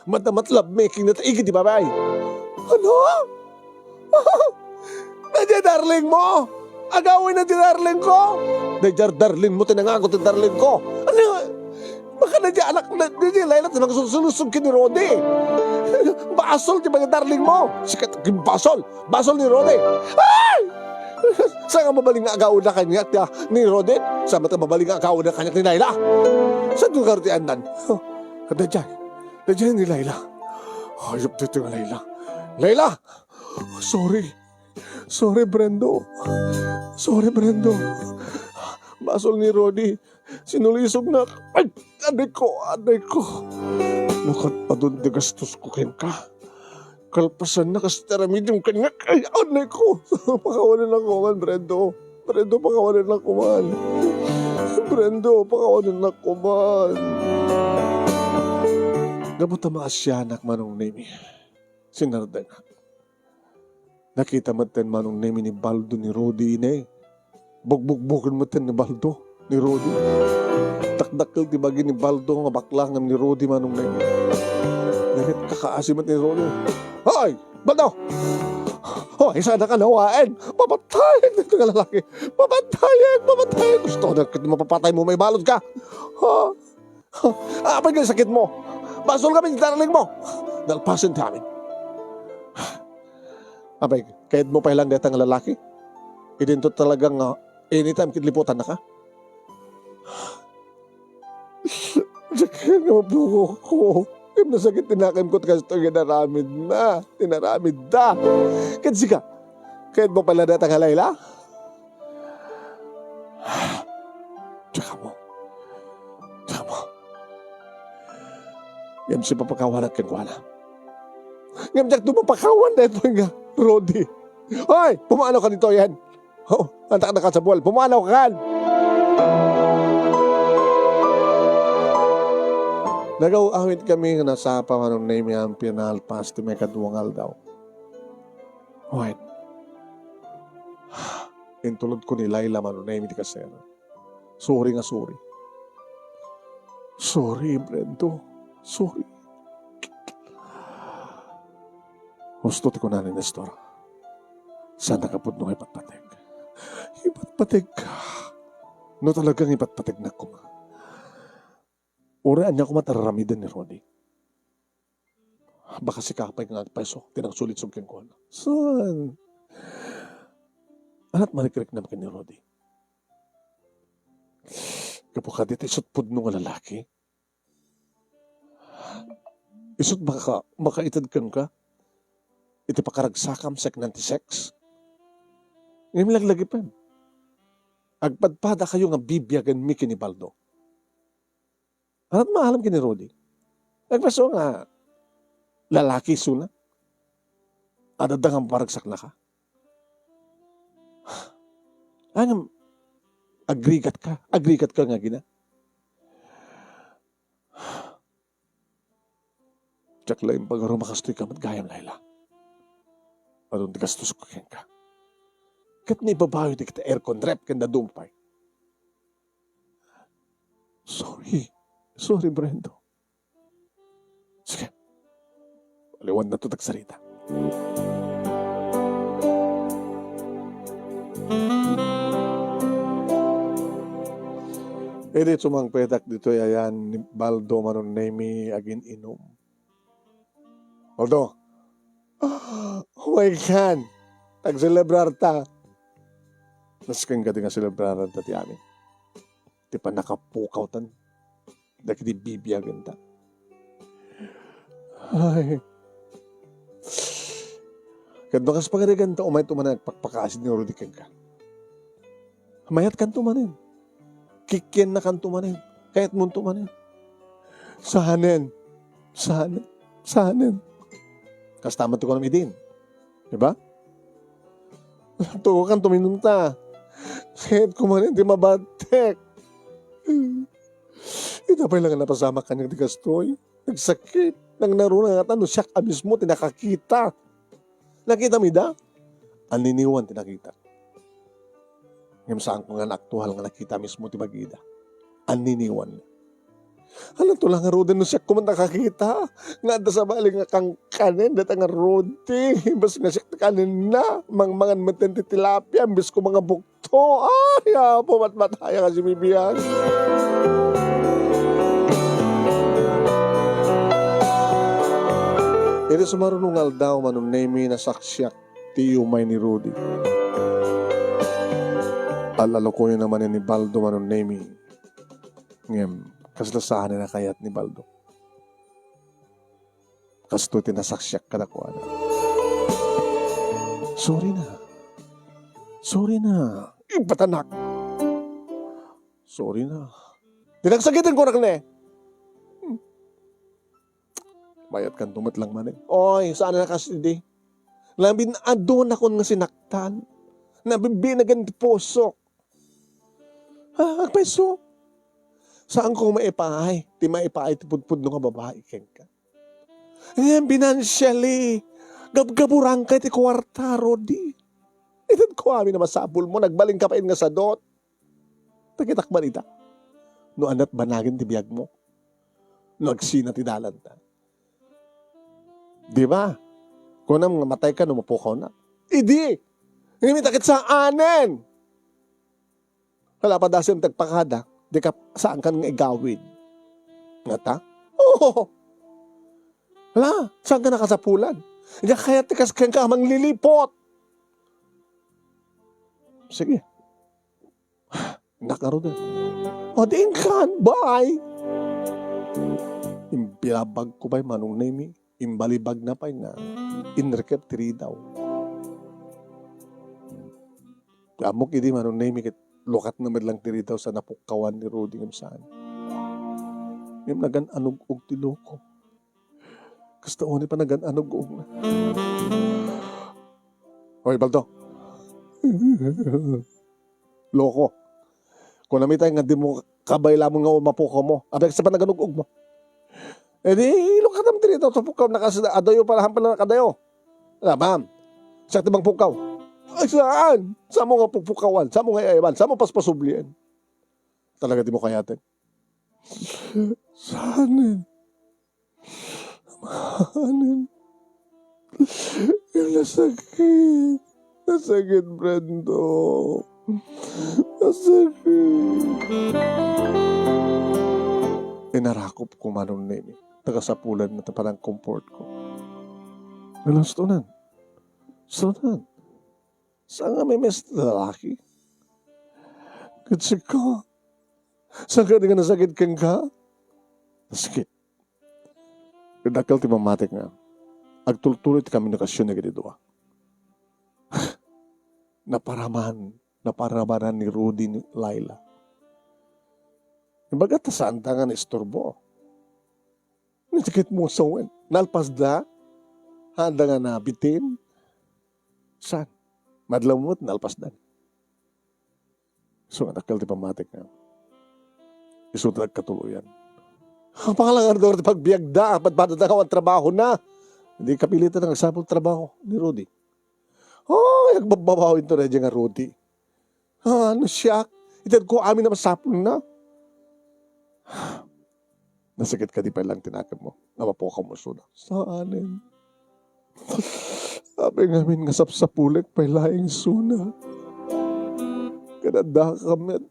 Madamatlab mi ken nataigi ti babai. Ano? Daydiay darling mo? Agawin na ti darling ko? Daydiay darling mo, tinangan ko ti darling ko. Ano? Baka daydiay anak na, daydiay Laila, ti nagsusulusog ken ni Rodi. Basol ti mga darling mo. Sikat ken basol. Basol ni Rodi. Ay! Saan nga mabalin nga agawid na kaniak ti, ah, ni Rodi? Saan nga mabalin nga agawid na kaniak ni Laila? Saan nga garutian nan? Oh, kadaydiay. Daydiay ni Laila. Hayop dito nga Laila. Laila! Sorry. Sorry, Brendo. Sorry, Brendo. Basol ni Rodi. Sinulisog na. Ay, aday ko, aday ko. Nakadpadon ti gastos ko kenka. Kalpasan na kas ti aramidem kaniak. Ay, aday ko. Pakawanen ako man, Brendo. Brendo, pakawanen ako man. Brendo, pakawanen ako man. Gapu ta maasianak, Manong Nemi. Sinardengak. Nakita metten, Manong Nemi, ni Baldo ni Rodi, ine. Bugbugbugen metten ni Baldo ni Rodi. Dakdakkel ti bagi ni Baldo nga bakla ngem ni Rodi, Manong Nemi. Nagkakaasi met ni Rodi. Hoy! Baldo! Hoy, saan ka nawaen? Papatayen daytoy nga lalaki! Papatayen! Papatayen! Gusto ko na ket mapapatay mo, maibalud ka! Ha? Apay nga sakit mo? Basol kami ti darling mo. Nalpasen ti amin. Apay, kayat mo pay lang deta nga lalaki? Idinto talaga nga anytime ket liputan na ka? Sakit nga mapukok ko. Ket nasakit ti nakem ko, kasto nga inaramid na. Inaramid da. Ket sika, kayat mo pay lang deta nga Laila? Diak ammo. Diak ammo. Ngem sipapakawanak kenkuana. Ngem diak to mapakawan daytoy nga Rodi. Hoy! Pumanaw ka ditoyen! Oh, antak na kasabuel. Pumanaw ka kan! Nagaw-awit kami nga nasapa, Manong Nemi, ampia nalpas ti maikadua nga aldaw. Wen, intulod ko ni Laila, Manong Nemi, ti kasero. Sorry nga sorry. Sorry, Brendo. Sorry. Husto ti kuna ni Nestor. Saan nakapudno nga ipatpateg? Ipatpateg ka. No talagang ipatpategnak koma. Uray ania koma ti ar-aramiden ni Rudy. Baka sika pay nga agpayso ti nangsulit kenkuana. Saan? Ania't marikriknam ken ni Rudy? Gapu kadi ta isu't pudno nga lalaki? Isu't maka-, makaited kenka iti pakaragsakam, saan ti sex? Ngem laglagipen, agpadpadakayo nga bibiagenmi ken ni Baldo. Ania't maalam ken ni Rudy? Agpayso nga lalaki isuna? Adda nga maparagsaknaka? Ngem, agrigatka, agrigatka nga agina. Diak la imbag a rumakastoyka met gayam, Laila. Adun ti gastusko kenka. Ket naibabayo dagiti aircon, ref, ken dadduma pay. Sorry. Sorry, Brendo. Sige. Aliwannato ti agsarita. Idi sumangpetak ditoy ayan ni Baldo, Manong Nemy, agin-inum. Baldo. Oh my God! Agselebrarta. Nasken kadi nga selebraranta ti amin. Ti pannakapukawtan dagiti bibiagenta. Ay. Ket no kas pagarigan ta, umayto manen agpakpakaasi ni Rudy kenka. Mayatkanto manen. Kikkiennakanto manen. Kayatmonto manen. Saanen. Saanen. Saanen. Kasta met ti kunam idin. Di ba? Tuokanto manen ta. Kayatko manen ti mabattek. Ita pay la nga napasamak kaniak ti kastoy. Nagsakit. Nangnaruna ngata no siak a mismo ti nakakita. Nakitam ida? Anniniwan ti nakitak. Ngem saanko nga naaktual nga nakita mismo ti bagida. Anniniwan. Ania to la ngaruden no siak koma nakakita nga adda sabali nga kankanen dayta ngarud ti imbes nga siak ti kanenna, mangmangan metten ti tilapia imbes ko mangabukto. Ay, Apo, matmatayaka a bibiag. Iti sumaruno nga aldaw, Manong Nemy, nasaksiak ti umay ni Rudy. Al-alukoyna manen ni Baldo, Manong Nemy. Ngem, kasla saanen a kayat ni Baldo. Kastoy ti nasaksiak kadakuada. Sorry na. Sorry na. Ibatanak. Sorry na. Ti nagsakiten ko rakne. Hmm. Mayatkanto met lang manen. Oy, saan a kas idi? Labin adu nakon nga sinaktan. Nabibinagan ti pusok. Ah, agpayso. Saanko maipaay ti maipaay ti pudpudno nga babai kenka. Ngem financially, gabgaburanka iti kuarta, Rudy. Itedko amin a masapulmo, nagbalinka pay nga sadot. Nakitak man ita. No ania't banagen ti biagmo. No agsina ti dalanta. Di ba? Kunam nga matayka no mapukawnak. Idi! Ngem ita ket saanen! Hala, padasem ti agpakada, di ka, saankan nga igawid. Ngata? Oo! Hala, saankan a kasapulan. Diak kayat ti kas kenka a manglilipot. Sige. Nakarudan. O, di inkan, bye! Imbilabag ko pay, Manong Nemy. Imbalibag na pay nga inrikep ti ridaw. Ammok idi, Manong Nemy, ket lukatna met lang ti ridaw sa napukkawan ni Rudy ngem saan. Ngem nagan-anug-og ti loko. Kasta unay pa nagan-anug-og na. Oy, Baldo. Loko. Kunam itay nga dimo kabay lamon nga mapukawmo. Apay, sa panaganug-og mo. E di, ilukatam ti ridaw, sa pukkaw, nakas-, adayo pala, hampal na kadayo. Ala, ma'am. Siak ti mangpukkaw. Ay, saan? Samo nga pukpukawan, samo nga aywan, samo paspasublien. Talaga dimo kayaten. Saan? Anen. Nasakit. Nasakit, Brendo. Nasakit. Pinarakop ko, Manong Nemi. Nakasapulan na ti panang-comfort ko. Alas tunan. Sunan. Saan nga may mes lalaki? Ket sika? Saan ka nga nasakit kenka? Sakit. Dakkel ti pammatik nga agtultuloy ti komunikasion dagiti dua. Naparaman, naparamanan ni Rudy ni Laila. Ibaga ta saan ta nga naisturbo. Nasakit mo sa wen. Nalpas da? Handa nga nabitin? Saan? Madlaw mo, nalpas da. So, nga dakkel ti pammatik nga. Isu ta nagkatuloyan. Pangalangan daw ti pagbiagda, padpadada nga awan trabaho na. Hindi kapilitan nga agsapul trabaho ni Rudy. Oh, agbabbabaw into na nga Rudy. Ah, ano siya? Itad ko amin na masapul na. Nasakit ka di pay lang tinakam mo. Nga mapukaw mo suna. Saanen? Apay ngamin nga sapsapulek pay laeng suna. Kada daka met.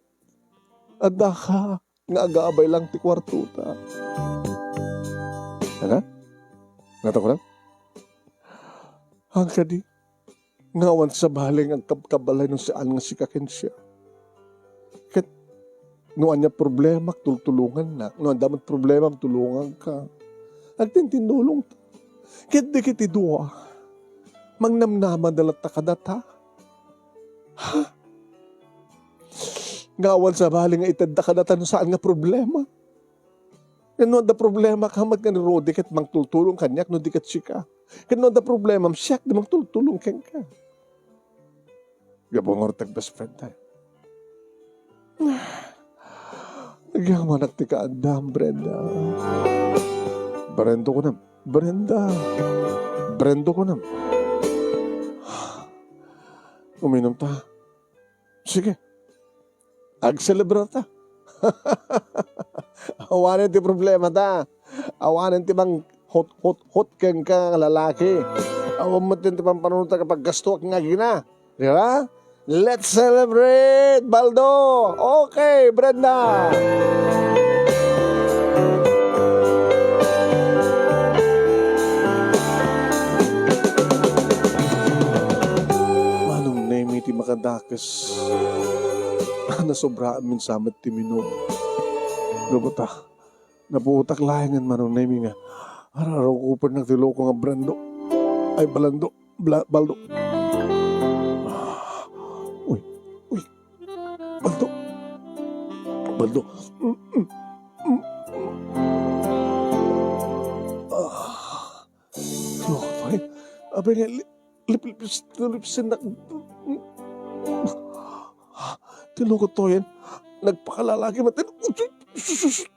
Adda ka nga agabay lang ti kuartota. Ano? Natakuran? Ang kadi, nga awan sabali nga agkabkabalay no saan nga sika ken siya. Ket no ania problema, tultulongannak. No adda met problema, tulonganka. Agtintinnulongta. Ket dagiti dua, mangnamnama da latta kadata. Ha? Nga awan sabali nga itedda kadata no saan nga problema. Ket no adda problema ka met ken ni Rudy ket mangtultulong kaniak no di ket sika. Ket no adda problema, siak di mangtultulong kenka. Gapu nga urtek best friend tayo. Agyamanak ti kaadam, Brenda. Brendo ko nam. Brenda. Brendo ko nam. Uminom ta. Sige. Agselebrar ta. Awanen ti problema ta. Awanen ti mang hot, hot, hot kenka nga lalaki. Awan met ti pampanunot ta kapag gastuak nga agina. Di ba? Let's celebrate, Baldo! Okay, Brenda! Manong Nemi ti makadakes. Nasobraan min samet ti minum. Lubota. Naputak laengen Manong Nemi nga. Ararukupennak ti loko nga Brando. Ay, Balando. Bla-, Baldo. Uy, uy. Baldo. Baldo. Ah. Loko to, eh. Abay nga, li-, lip-, lip-, lipsin na. Ti loko to, eh. Nagpakalalaki man. Sus, sus, sus.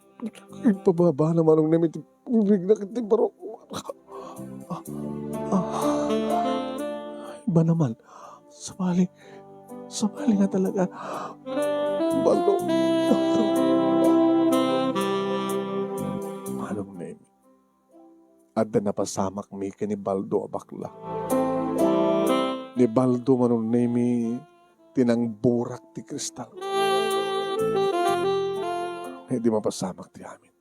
Ipababa na Manong Nemi ti bibig na iti baro. Ah, ah. Iba naman. Sabali. Sabali nga talaga. Baldo. Baldo. Manong Nemi. Adda napasamakmi ken ni Baldo a bakla. Ni Baldo Manong Nemi ti nangburak ti kristal. Ket di mapasamak ti amin.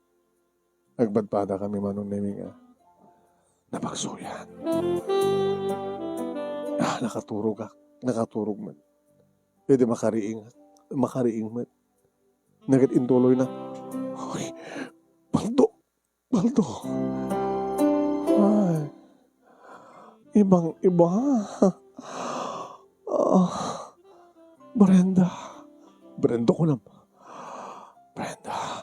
Agpadpadakami Manong Nemi nga napagsuyan. Ah, nakaturogak, nakaturog met. Ket di makariing, makariing met. Ket intuloyna, "Uy, Baldo, Baldo. Ay, ibang-iba. Ah, Brenda." Brenda ko nam. Brenda.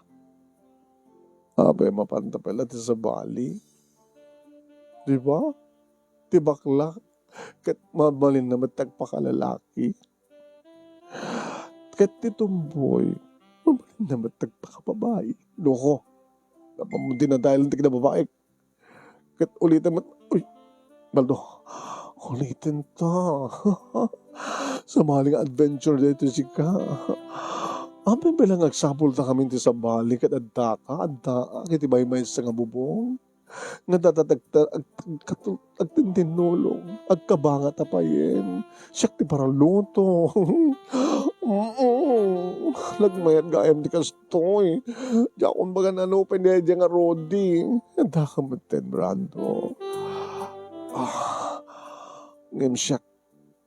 Apay, mapanta pala ti sabali. Di ba? Ti bakla, ket mabalin na met agpakalalaki. Ket ti tomboy, mabalin na met agpakababai. Loko. Napamudin na dahil ti kinababaik. Ket ulitan met, uy, Baldo, ulitan ta. Sabali nga adventure daytoy sika. Apay bilang agsapul ta kami ti sabali ket adda ka, adda ka, iti maymaysa nga bubong. Nga data agta-, ag-, agkatu-, agtintinnulong, agkabanga ta payen. Siak ti paraluto. Mm. Nagmayat gayam ti kastoy. Diakon baga no pwede daydiay nga Rudy. Adda ka metten, Brando. Ah, ngem siak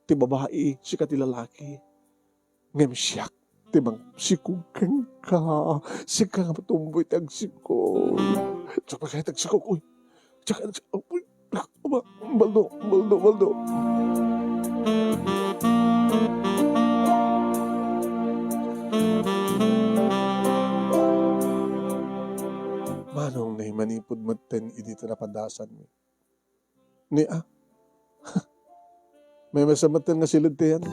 ti babai, sika ti lalaki. Ngem siak ti mangsikog kenka. Sika nga matumboy ti agsikog. Saka kaya ti agsikog, uy. Saka, uy. Aba, Baldo, Baldo, Baldo. Manong Nay, manipud metten idi ta napadasanmi. Ni, ah, may masametten nga siled ti yan.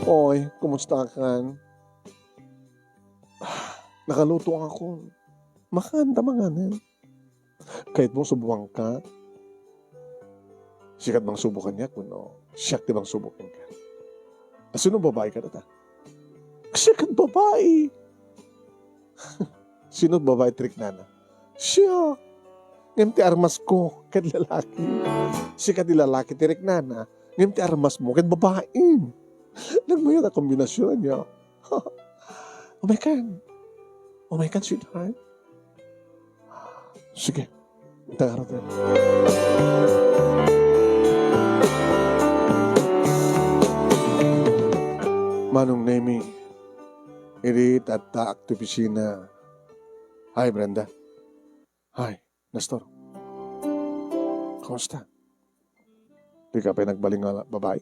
Oy, kumusta kan? Ah, nakaluto ako. Makan ta manganen. Kayatmo subuanka? Sikat bang subo kaniak wenno siak ti bang subo kenka? Sino babai kadata? Sikat babai. Sino babai ti riknana? Siak. Ngem ti armasko ket lalaki. Sika ti lalaki ti riknana, ngem ti armasmo ket babai. Nagmayat a kombinasion, ya. Umay kan. Umay kan, sweetheart. Sige. Tagaraten. Manong Nemi, idi tatta ti opisina. Hi, Brenda. Hi, Nestor. Kumusta? Di ka pay nagbalin nga babai?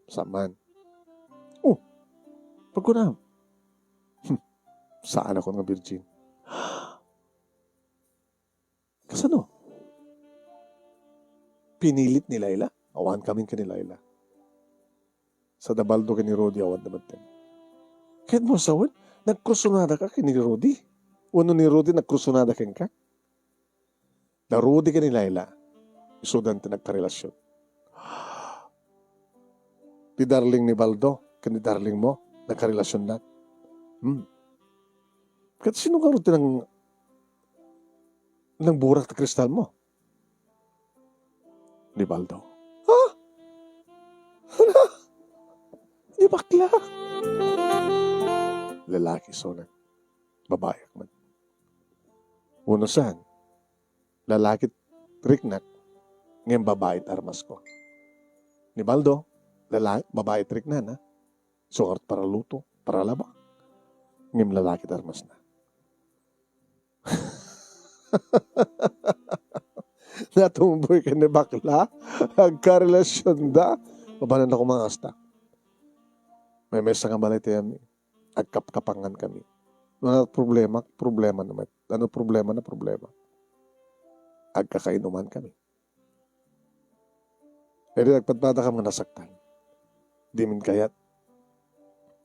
Saan man? Oh, pagkunam. Hmm, saan ako nga virgin? Kasano? Pinilit ni Laila? Awan kamin ken ni Laila. Sa da Baldo ken ni Rudy, awan da metten. Kayatmo sawen, nagkrusonada ka ken ni Rudy? Wenno ni Rudy nagkrusonada kenka? Da Rudy ken ni Laila, isudan ti nagkarelasion. Ti darling ni Baldo ken ni darling mo, nagkarelasionda. Hmm. Ket sino ngarud ti nang-, nangburak ti kristal mo? Ni Baldo. Ha? Ni bakla? Lalaki, sonan. Babayak man. Wenno saan? Lalaki ti riknak, ngem babai ti armasko. Ni Baldo, lala-, babai ti riknana, sukat para luto, para laba. Ngem lalaki ti armasna. Natumboy ken ni bakla, agkarelasionda. Mabalinko nga kasta. May maysa nga balay ti amin. Agkapkapangan kami. No, ano problema? Problema na met. Ano problema na problema? Agkakainuman kami. Idi agpadpada kami nga nasaktan. Dimin kayat.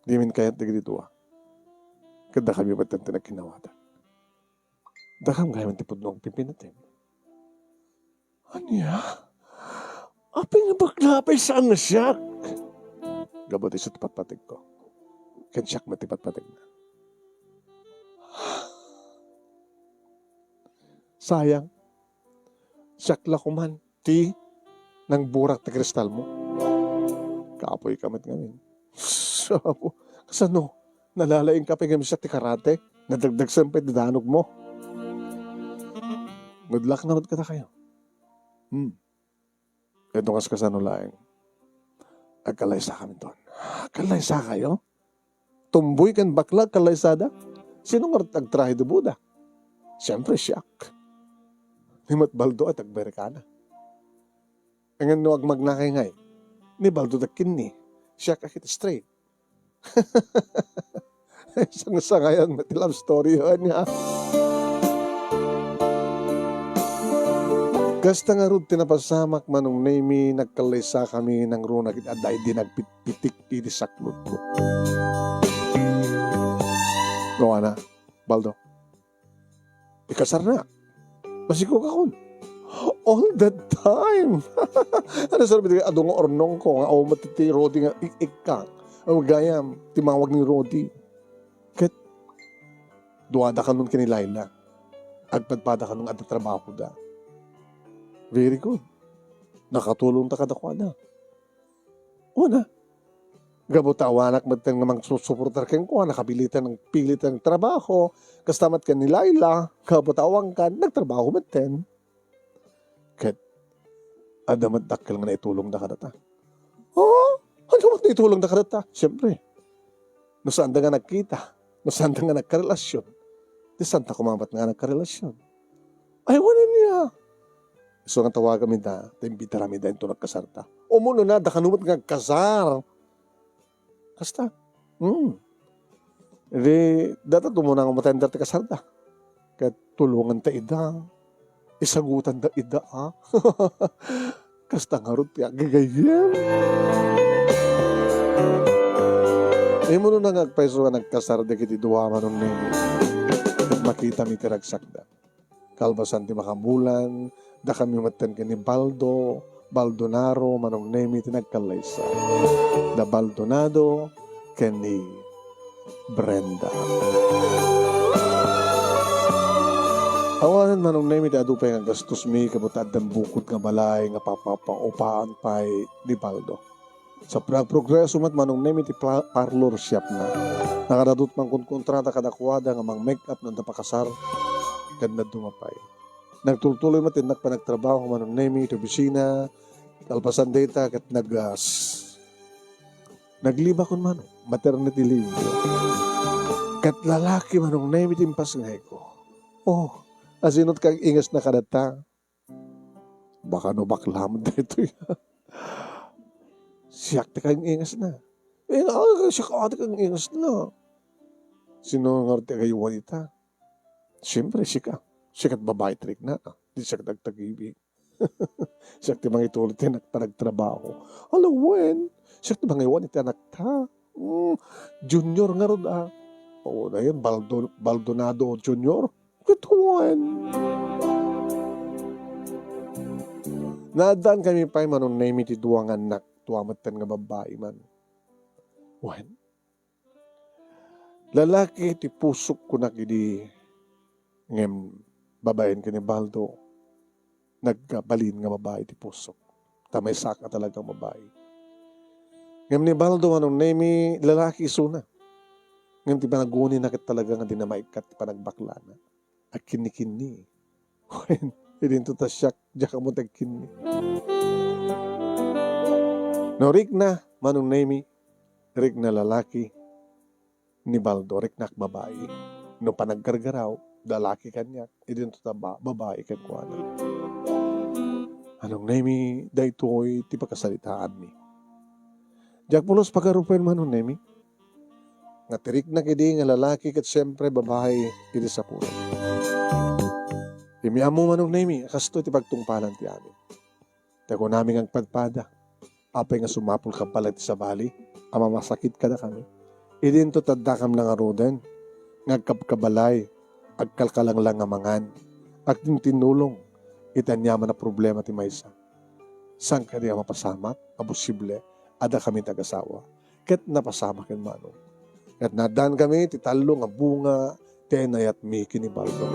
Dimin kayat dagiti dua. Ket dakami met ti nagkinawatan. Dakam gayam ti pudno agpipinatim. Ania? Apay nga bakla pay saan nga siak? Gapu ti isu ti patpategko. Ken siak met ti patpategna. Sayang. Siak la koman ti nangburak ti kristal mo. Kapoy ka met ngamin. Apo, kasano? Nalalaing ka pay ngamin siak ti karate? Nadagdagsen pay ti danogmo. Good luck na met kadakayo. Hmm. Eto kas kasano laeng. Agkallaysakaminton. Kallaysakayo? Tumboy ken bakla, kallaysada? Sino nga agtrahe de boda? Siempre, siak. Ni met Baldo a ti agbarikada. Ngem no agmagnakay ngay, ni Baldo ti agkinni, siak a ket straight. Sangsangayan met ti love story, ania? Kasta ngarud ti napasamak, Manong Nemi, nagkallaysakami nangruna ket adda idi nagpitpitik iti saklotko. Kuana, Baldo, ikasarnak. Masikog akon. All the time. Ano, sir, adu nga urnongko nga awan met ti Rudy nga ik-ikka. Aw, gayam, timawag ni Rudy. Ket, duada kanon ken ni Laila. Agpadpada kanon adda trabahoda. Very good. Nakatulongta kadakuada. Una, Gapu ta awanak metten nga mangsusuportar kenkuana, nakabilitan, nagpilitan nga agtrabaho. Kasta met ken ni Laila, gapu ta awankan, nagtrabaho metten. Ket adda met dakkel nga naitulongda kadata. Oo, ania met naitulongda kadata? Siempre, no saanda nga nagkita, no saanda nga nagkarelasyon, di saanta koma met nga nagkarelasyon. Ay, wen ania. Isu nga tawagamida, ta imbitaramida inton nagkasarta. Umuna, dakano met nga agkasar. Kasta. Hmm. Di, dayta umuna nga umatender ti kasarda. Ket tulonganta ida. Isagutanda ida, a. Kasta ngarud ti aggagayyem. Immunona nga agpayso nga nagkasar dagiti dua, Manong Nemi. Ket makitami ti ragsakda. Kalpasan ti makabulan, dakami metten ken ni Baldo, Baldonaro, Manong Nemi ti nagkallaysa. Da Baldonado ken ni Brenda. Awanen, Manong Nemi, ti adu pay nga gastosmi, gapu ta addan bukod nga balay nga papapaupaan pay ni Baldo. Sa pagprogreso met, Manong Nemi, ti pla-, parlor shopna. Nakaradot mangkonkontrata kadakuada nga mang-make up no adda pakasar, ken dadduma pay. Nagtultuloy met ti innak panagtrabaho, Manong Nemi, iti opisina. Kalpasan dayta ket nag-, ah, s-, naglibakon, Manong, maternity leave. Ket lalaki, Manong Nemi, ti impasngayko. Oh, asino ti kag-ingesna kadata? Baka no bakla met daytoy. Siak ti kag-ingesna. Eh, ah, siak ti kag-ingesna. Sino nga ti agaywan ita? Siyempre, sika. Sika ti babai ti rikna. Ah, di siak ti agtagibing. Siak ti mangitulod ti anak panagtrabaho. Ala, wen, siak ti mangaywan iti anakta. Mm, Junior ngarud, a. Oo, dayon, Baldo-, Baldonado Junior. Ket wen. Naaddankami pay, Manong Nemi, ti dua nga annak, dua metten nga babbai man. Wen. Lalaki ti pusok, kunak idi, ngem babaen ken ni Baldo, nagbalin nga babai ti pusok. Ta maysaak a talagang babai. Ngem ni Baldo, Manong Nemi, lalaki isuna. Ngem ti panagunina ket talaga nga dina maikkat ti panagbaklana. Agkinnikinni. Wen, idinto ta siak, diak ammo ti agkinni. No rikna, Manong Nemi, rikna lalaki, ni Baldo, riknak babai. No panaggargaraw, lalaki kaniak, idinto ta ba-, babai kenkuana. Manong Nemi, daytoy ti pakasaritaanmi. Diak pulos pagarupen, Manong Nemi. Nga ti riknak idi nga lalaki ket siempre babai iti sapulok. Idi ammo, Manong Nemi, a kastoy ti pagtungpalan ti amin. Ta kunami nga agpadpada, apay nga sumapulka pay laeng ti sabali a mamasakit kadakami? Idinto ta addakam la ngaruden nga agkabkabalay, agkalkalanglang nga mangan, agtintinnulong iti aniaman a problema ti maysa. Saan kadi a mapasamak a posible a dakami ti agasawa? Ket napasamaken, Manong. Ket naaddankami ti tallo nga bunga ti inayatmi ken ni Baldo.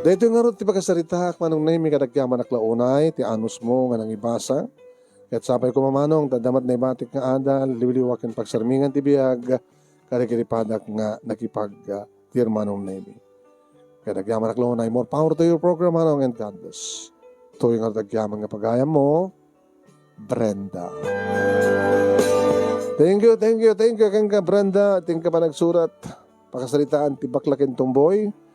Daytoy ngarud ti pakasaritaak, Manong Nemi, kadagiti amannak la unay ti anusmo nga nangibasa. Ket sapay koma, Manong, ta adda met naibatik nga adal, liwliwa ken pagsarmingan ti biag kadagiti padak nga nakipag-, ah, dear Manong Nemi. Kadagiti amannak la unay, more power to your program, Manong, and God bless. Toy nga dagiti aman nga pagayammo, Brenda. Thank you, thank you, thank you kenka, Brenda. Thank you panagsurat. Pakasaritaan ti Bakla ken Tomboy.